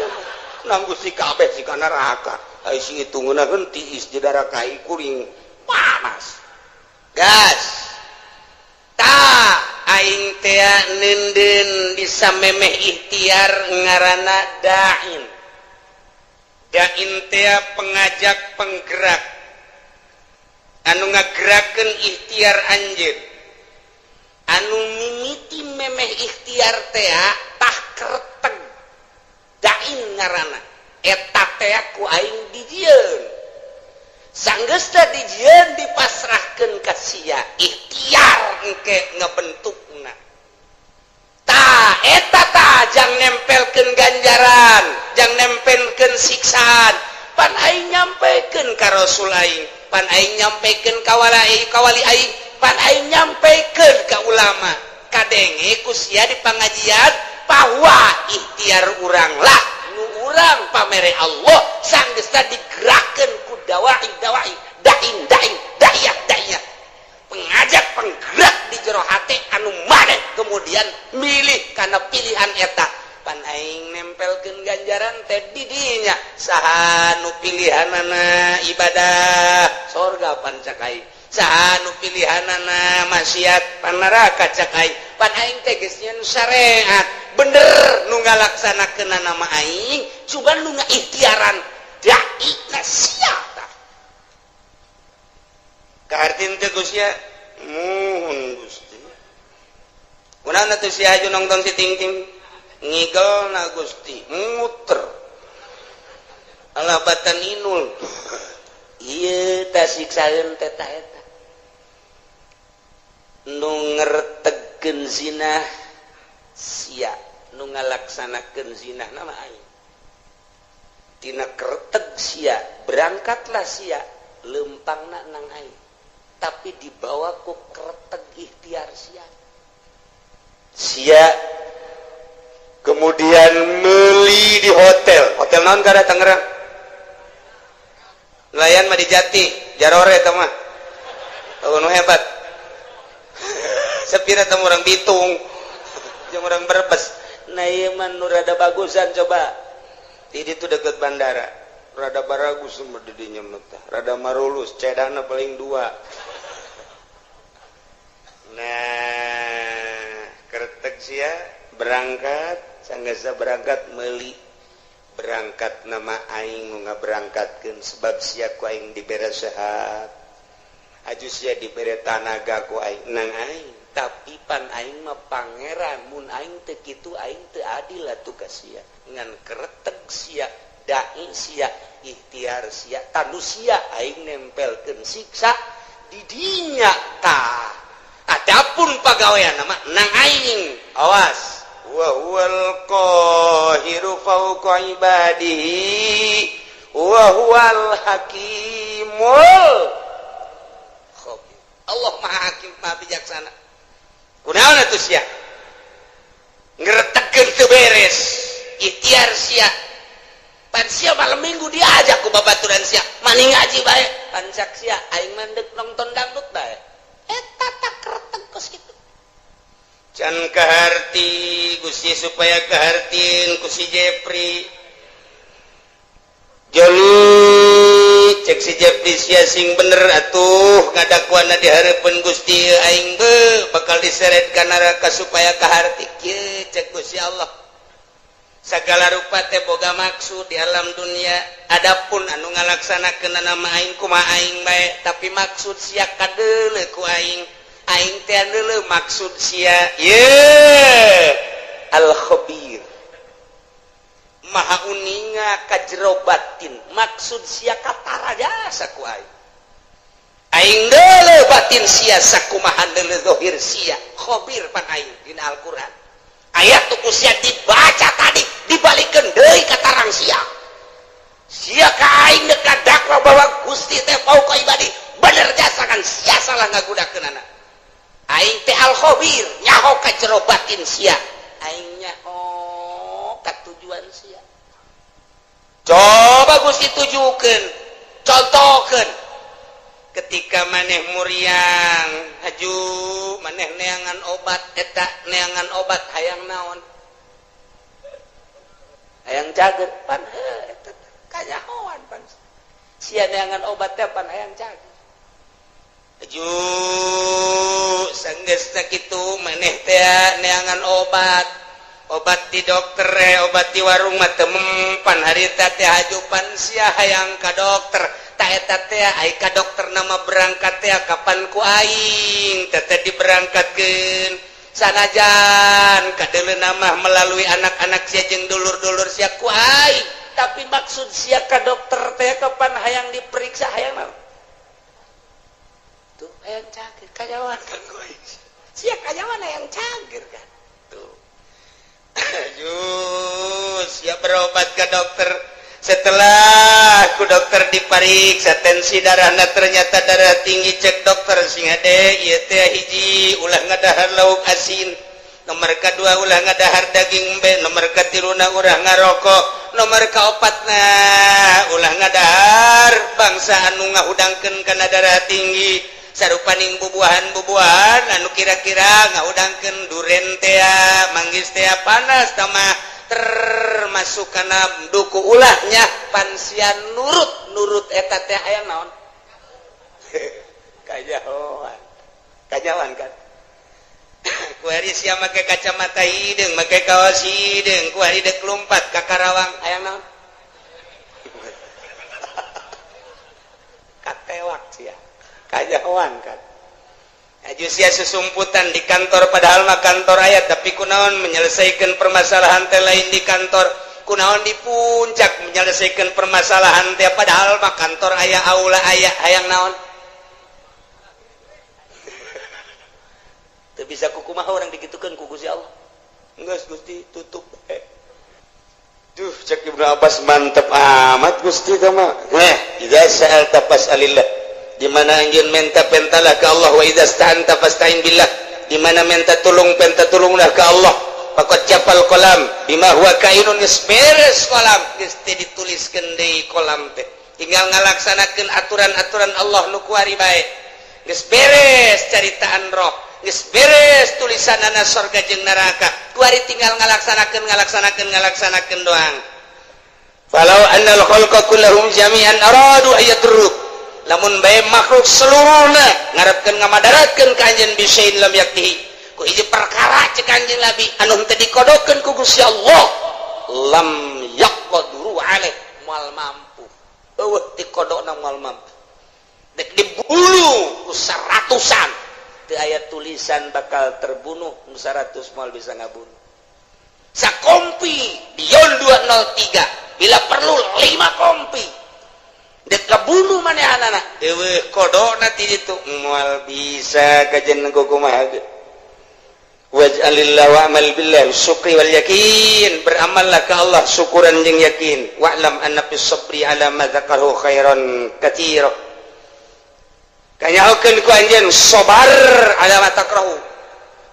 Speaker 1: nang Gusti kabeh si kana neraka. Ai si itu ngeunaheun tiis di darah kai kuring panas gas. Tah, aing teh neundeun bisa memeh ikhtiar ngaranna dain. Dain teh pengajak, penggerak anu ngagerakeun ikhtiar anjeun anu mimiti memeh ikhtiar teh. Tah, kerteg dain ngaranna eta teh ku aing dijieun. Sanggeusna dijieun, dipasrahkeun ka sia ikhtiar engke ngebentukna. Tah, eta tah jang nempelkeun ganjaran, jang nempelkeun siksaan. Pan aing nyampekeun ka Rasul aing, pan aing nyampekeun ka wali ka wali aing, pan aing nyampekeun ka ulama, kadenge ku sia di pangajian bahwa ikhtiar urang lah nu urang pamere Allah. Sanggeusna digerakkeun ku dawai dawai, dain dain, da'iyah da'iyah, pengajak penggerak di jero hate anu maneh kemudian milih karena pilihan eta. Pan aing nempelkeun Dibikeun ganjaran teh di dinya. Saha nu pilihanana ibadah, sorga pan cak aing. Saha nu pilihanana maksiat, pan neraka cak aing. Pan aing teh geus nyieun syariat bener, nu ngalaksanakeun nama aing, cuman nu ngaikhtiaran dai na sia. Tah, kahartin teh Gusti? Muhun, Gusti. Kunaon atuh si aju nongton si ting-ting ngigel na, Gusti? Muter alah batan inul. Iya, ta siksaeun teh ta eta nu ngertegkeun zina sia, nu ngalaksanakeun zina nama aing. Tina kerteg sia berangkatlah sia, lempangna nang aing, tapi dibawa ku kerteg ikhtiar sia. Sia kemudian meli di hotel. Hotel naon kada Tangerang? Nelayan mah di Jati Jarore eta mah. Oh, nu hebat sepira teh orang Bitung jeung orang Brebes. Nah, ieu mah nu rada bagusan. Coba di ditu deket bandara, rada baragus mah di dinya mah tah. Rada marulus, cedana paling dua. Nah, kertek sia berangkat, sanggasa berangkat meli, berangkat nama aing nu ngaberangkatkeun, sebab sia ku aing dibere sehat, aju sia dibere tanaga ku aing, nang aing. Tapi pan aing mah pangeran, mun aing teu kitu aing teu adil atuh ka sia. Ngan kereteg sia, dai sia, ikhtiar sia, tanu sia aing nempelkeun siksa di dinya. Tah, adapun pagawean nama nang aing. Awas, wa huwal qahiru fawqa ibadihi wa huwal hakimul khabir. Allah Maha Hakim, Maha Bijaksana. Kunaon atuh sia ngeretegkeun teu beres ikhtiar sia? Pan sia malam Minggu diajak ku babaturan sia, maning ngaji bae. Pan cak sia, aing mandek nonton dangdut bae. Eta tak kereteg kos kitu. Can kaharti Gusti, supaya kahartin ku si Jepri. Joli, cek si Jepri, sia sing bener atuh ngadakuana di hareupeun Gusti, aing be bakal diseret ka neraka. Supaya kaharti kieu, cek Gusti Allah, segala rupa teh boga maksud di alam dunia. Adapun anu ngalaksanakeun nama aing, kumaha aing bae, tapi maksud sia kadeuleu ku aing. Aing teh deuleu maksud sia. Ye al khabir, maha uninga ka jero batin. Maksud sia katara jasa ku aing. Aing deuleu batin sia sakumaha deuleu zahir sia. Khabir pan aing. Dina Al-Qur'an ayat tuh ku sia dibaca tadi, dibalikeun deui ka tarang sia. Sia ka aing dekat dakwa bahwa Gusti teh fauqa ibadi, bener jasa kan sia salah ngagunakeunana. Aing teh al khabir, nyaho ka jero batin sia, aing nyaho ka tujuan sia. Coba Gusti tujukeun, contohkeun ketika maneh muriang, haju maneh neangan obat. Eta neangan obat hayang naon? Hayang cager. Pan heuh, eta kanyahoan pan sia neangan obat teh pan hayang cager. Haju sanggeus sakitu maneh teh neangan obat, obat di dokter, obat di warung mah teu mempan harita teh. Haju pan sia hayang ka dokter. Ta eta teh ai ka dokter nama berangkat teh kapan ku aing teh teh diberangkatkeun, sanajan kadeuleu nama melalui anak-anak sia jeung dulur-dulur sia ku aing, tapi maksud sia ka dokter teh kapan hayang diperiksa, hayang naon tuh? Hayang cager. Kanyahoan kan ku aing sia kanyahoan hayang cager kan tuh. Aduh, siap berobat ke dokter. Setelah ku dokter dipariksa tensi darahna, ternyata darah tinggi. Cek dokter, sing hade ieu teh, hiji, ulah ngadahar lauk asin, nomor kedua, ulah ngadahar daging embe, nomor katiluna, ulah ngarokok, nomor kaopatna, ulah ngadahar bangsa anu ngahudangkeun kana darah tinggi, sarupaning bubuahan-bubuahan anu kira-kira ngahudangkeun, duren tea, manggis tea, panas tamah. Termasuk. masuk kana duku ulahnya pan sia nurut nurut eta teh aya naon? Kajahoan. Kajahoan kan? Kuari sia make kacamata hideung, make kaos hideung, kuari deuk lumpat ka Karawang aya naon? Katewak sia. Kajahoan kan? Aju sia susumputan di kantor padahal mah kantor aya tapi kunaon menyelesaikan permasalahan teh lain di kantor, kunaon di puncak menyelesaikan permasalahan teh padahal mah kantor aya, aula aya, hayang naon? Teu bisa kukumaha orang digitukeun ku Gusti Allah. Geus Gusti tutup. Duh cek Ibnu Abbas mantep amat Gusti ka mah. Heh, idza sa'alta fas'alillah. Di mana anjeun menta pentalah ke Allah, wa idza sta'anta fasta'in billah. Di mana menta tulung penta tulunglah ke Allah. Faqad japal qalam bima huwa kainun, geus beres kolam, geus teu dituliskeun deui kolam teh. Tinggal ngalaksanakeun aturan-aturan Allah nu kuari bae. Geus beres caritaan roh, geus beres tulisanana sorga jeung neraka. Kuari tinggal ngalaksanakeun ngalaksanakeun ngalaksanakeun doang. Falau annal khalqa kullahum jami'an aradu ayadruk. Lamun bae makhluk seluruhna ngarepkeun ngamadaratkeun ka anjeun bisain lam yaktihi ku hiji perkara cek anjeun Nabi anu henteu dikodokeun ku Gusti Allah lam yaqduru alaih moal mampu. Eueuh dikodokna moal mampu. Dek dibulu ku seratusan teu aya tulisan bakal terbunuh nu 100 moal bisa ngabunuh. Sakompi Dion 203 bila perlu 5 kompi dek kabunuh manehanana eueuh kodokna ti ditu moal bisa kajen kumaha ge. Waj'alillah wa'mal billah syukri wal yakin, beramallah ka Allah syukuran jeung yakin. Wa'lam anna fis sabri ala ma dzakarahu khairan katsira. Kanyahokeun ku anjeun sabar ala ma takrahu.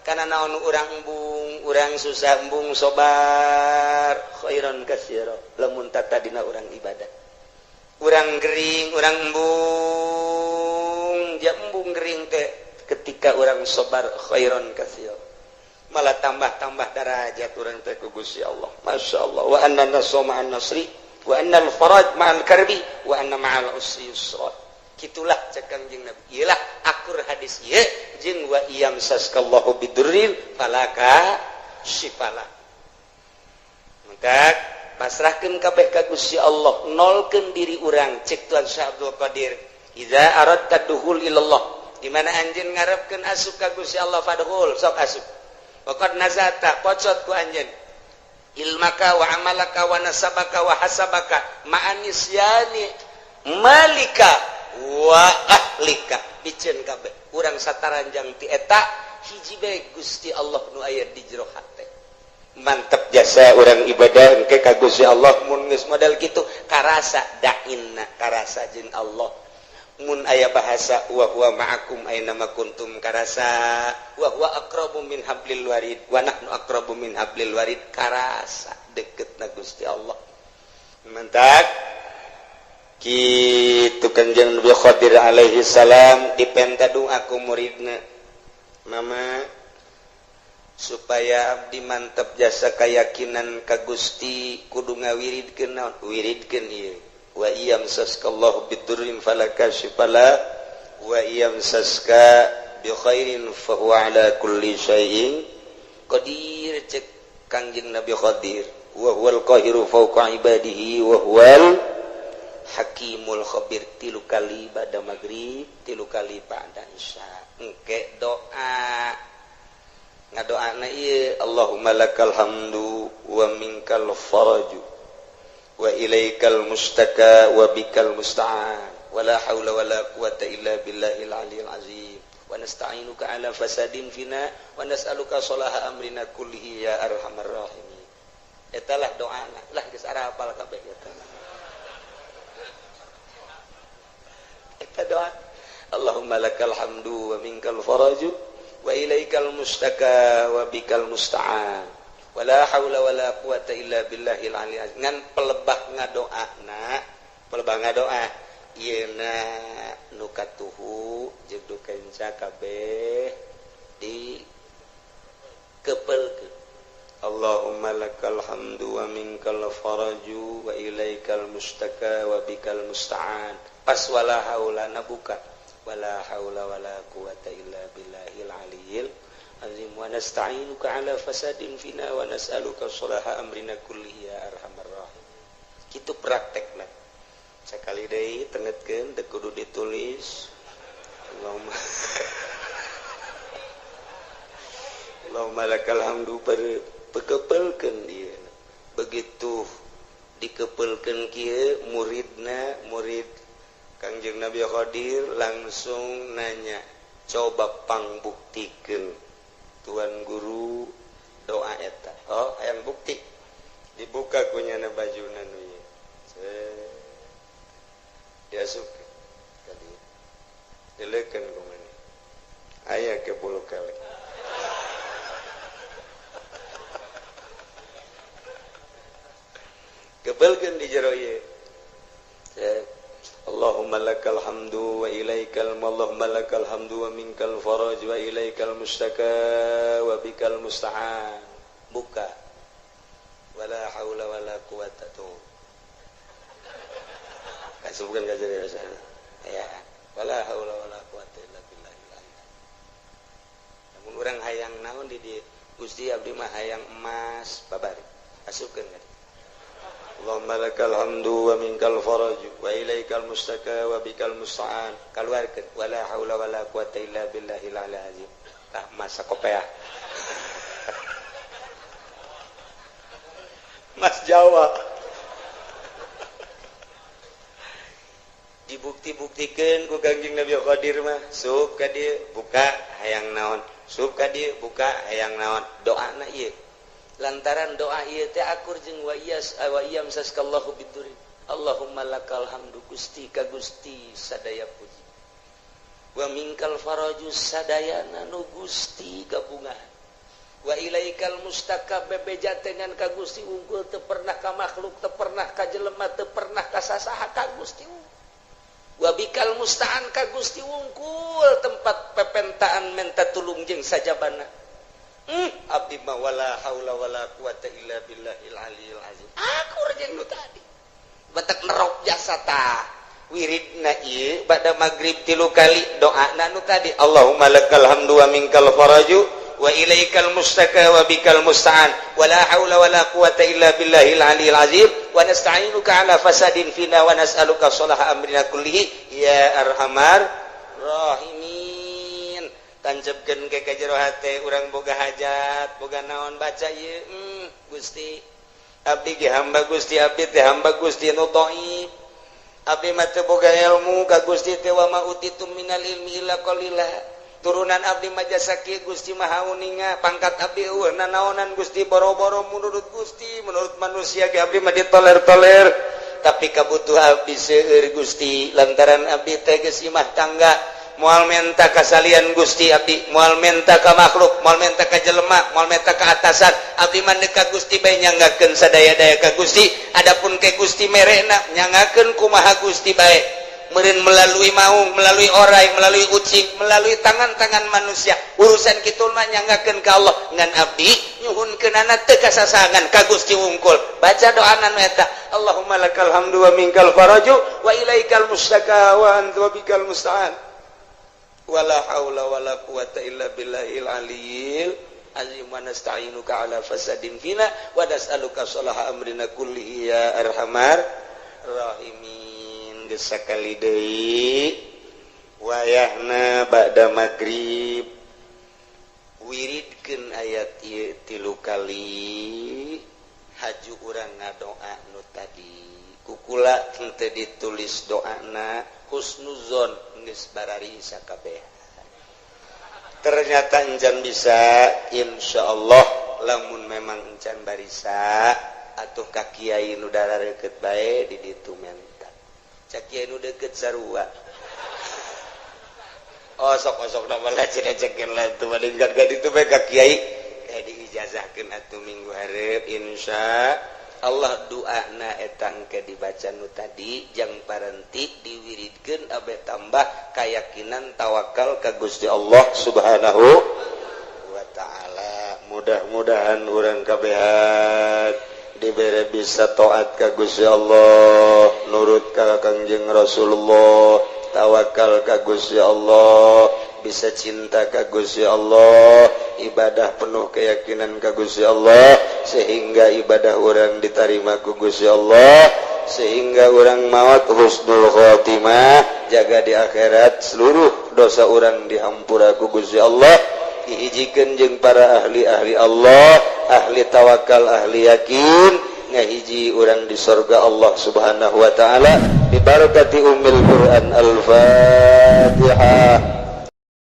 Speaker 1: Kana naon urang embung, urang susah embung sabar khairan katsira. Lamun tatadina urang ibadah. Urang gering, urang embung, ja embung gering teh ketika urang sabar khairan katsira. Malah tambah-tambah darajat urang teh ku Gusti Allah. Masya Allah. Wa anna nasra ma'an nasri, wa anna al-faraj ma'al karbi, wa anna ma'al usri yusra. Kitulah cek Kangjeng Nabi. Iyalah akur hadis ieu jeung wa iyamsaskallahu bidurrin falaka syifala. Maka pasrahkeun kabeh ka Gusti Allah, nolkeun diri urang cek Tuan Syekh Abdul Qadir. Idza aradta dukhul ilallah, di mana anjeun ngarepkeun asup ka Gusti Allah fadkhul, sok asup. Waqad nazata pocot ku anjeun ilmaka wa amalaka wa nasabaka wa hasabaka ma'anisyani malika wa ahlika biceun kabeh urang sataranjang ti eta hiji bae Gusti Allah nu aya di jero hate. Mantep jasa urang ibadah engke ka Gusti Allah mun geus model kitu karasa dainna karasa jeung Allah. Mun aya bahasa wa huwa ma'akum aina ma kuntum karasa wa huwa aqrabu min hablil warid wa nahnu aqrabu min hablil warid karasa deketna Gusti Allah. Mentak kitu Kanjeng Nabi Khadir alaihi salam dipenta doa ku muridna, mama supaya abdi mantep jasa keyakinan ka Gusti kudu ngawiridkeun naon wiridkeun ieu. Wa iyamsaskallahu bidurrin falakashifala wa iyamsaska bi khairin fa huwa ala kulli syai'in qadir. Cek Kangjeng Nabi Khadir wa huwal qahiru fawqa ibadihi wa huwal hakimul khabir. 3 kali ba'da maghrib, 3 kali ba'da isya. Engke doa ngadoana ieu Allahumma lakal hamdu wa minkal faraju wa ilaikal mustaka wa bikal musta'an wa la haula wa la quwata illa billahil aliyil azim wa nasta'inuka ala fasadin fina wa nas'aluka salaha amrina kullihi ya arhamar rahimin. Eta lah doana lah geus arapal kabeh eta. Eta doa Allahumma lakal hamdu wa minkal faraju wa ilaikal mustaka wa bikal musta'an wala haula wala quwata illa billahil aliyil azim. Ngan pelebah ngadoana, pelebah ngadoa ieuna nu katuhu jeung nu kenca kabeh di kepelkeun. Allahumma lakal hamdu wa minkal faraju wa ilaikal mustaka wa bikal musta'an. Pas wala haula na buka wala haula wala quwata illa billahil aliyil azim wa nasta'inuka ala fasadin fina wa nas'aluka sholaha amrina kullihi ya arhamar rahim. Kitu praktekna. Sakali deui tengetkeun teu kudu ditulis. Allahumma Allahumma lakal hamdu pekepelkeun ieu. Begitu dikepelkeun kieu muridna murid Kangjeng Nabi Khadir langsung nanya, coba pangbuktikeun tuan guru doa eta. Oh, hayang bukti. Dibuka kunyana bajuna nu ieu. Diasupkeun ka dieu. Dileukeun ku maneh. Aya ke bulu kelek. Kebelkeun di jero ieu. Allahumma lakal hamdu wa ilaikal Allahumma lakal hamdu wa minkal faraj wa ilaikal mustaka wa bikal musta'an. Buka. Wala haula wala quwata tuh. Kasubkeun ka jero sana. Ya, wala haula wala quwata illa billahil azim. Lamun urang hayang naon di dieu? Gusti abdi mah hayang emas babari. Asupkeun ka. Allahumma lakal hamdu wa minkal faraj wa ilaikal mustaka wa bikal musta'an. Kaluarkeun wala haula wala quwata illa billahil azim. Tah masa kopeah. Mas Jawa. Dibukti-buktikeun ku Kangjeng Nabi Khadir mah, sup ka dieu buka hayang naon, sup ka dieu buka hayang naon. Doana ieu. Lantaran doa ieu teh akur jeung wa iyas wa iyam saskallahu bidurin. Allahumma lakal hamdu Gusti ka Gusti sadaya puji. Wa minkal faraju sadayana nu Gusti gabungan. Wa ilaikal mustaka bebeja dengan ka Gusti unggul teu pernah ka makhluk, teu pernah ka jelema, teu pernah ka sasaha ka Gusti. Wa bikal musta'an ka Gusti unggul tempat pepentaan menta tulung jeung sajabana. Abdi mah wala haula wala quwata illa billahil aliyil azim. Akur jeung nu tadi. Batak nerok jasa tah. Wiridna ieu bada magrib 3 kali doana nu tadi. Allahumma lakal hamdu wa minkal faraju wa ilaikal mustaka wa bikal musta'an wala haula wala quwata illa billahil aliyil azim wa nasta'inuka ala fasadin fina wa nas'aluka sholaha amrina kullihi ya arhamar rahimin. Tancepkeun ke ka jero hate urang boga hajat boga naon baca ieu. Gusti abdi ge hamba Gusti, abdi teh hamba Gusti nu dhaif, abdi mah teu boga ilmu ka Gusti teh wa ma utitum minal ilmi illa qalila. Turunan abdi mah jasa kieu Gusti Maha Uninga, pangkat abdi eueuh nanaonan Gusti boro-boro menurut Gusti, menurut manusia ge abdi mah ditoler-toler, tapi kabutuh abdi seueur Gusti lantaran abdi teh geus imah tangga. Moal menta kasalian Gusti abdi, moal menta ka makhluk, moal menta ka jelema, moal menta ka atasan, abdi mah ka Gusti bae nyanggakeun sadaya-daya ka Gusti. Adapun ke Gusti merena nyanggakeun kumaha Gusti bae, meureun melalui maung, melalui orai, melalui ucing, melalui tangan-tangan manusia. Urusan kitu mah nyanggakeun ka Allah. Ngan abdi nyuhunkeunana teu kasasangan ka Gusti wungkul. Baca doana nu eta, Allahumma lakal hamdu wa minkal faraju wa ilaikal mustaka wa anta bikal musta'an. Wala haula wala quwata illa billahil aliyil azim wa nasta'inuka ala fasadin fina wa nas'aluka sholaha amrina kullihi ya arhamar rahimin. Geus sakali deui wayahna ba'da magrib wiridkeun ayat ieu 3 kali haju urang ngadoa nu tadi. Kukula henteu ditulis doana husnuzon geus barari sakabeh. Ternyata encan bisa, insyaallah lamun memang encan barisa atuh ka kiai nu dararekeut bae di ditu menta. Cak kiai nu deukeut sarua. Osok-osok na malah cenah-cekeun lah tuh mending ka ditu bae ka kiai kayak diijazahkeun atuh minggu hareup insya Allah. Doana eta engke dibaca nu tadi jang parenti diwiridkeun abe tambah keyakinan tawakal ka Gusti Allah Subhanahu wa taala.
Speaker 2: Mudah-mudahan urang kabehan dibere bisa taat ka Gusti Allah, nurut ka Kangjeng Rasulullah, tawakal ka Gusti Allah, bisa cinta ka Gusti Allah, ibadah penuh keyakinan ka Gusti Allah, sehingga ibadah urang diterima ku Gusti Allah, sehingga urang maut husnul khotimah, jaga di akhirat seluruh dosa urang dihampura ku Gusti Allah, dihijikeun jeung para ahli-ahli Allah, ahli tawakal, ahli yakin, ngahiji urang di sorga Allah Subhanahu wa Ta'ala, bibarakati Ummil Quran. Al-Fatihah.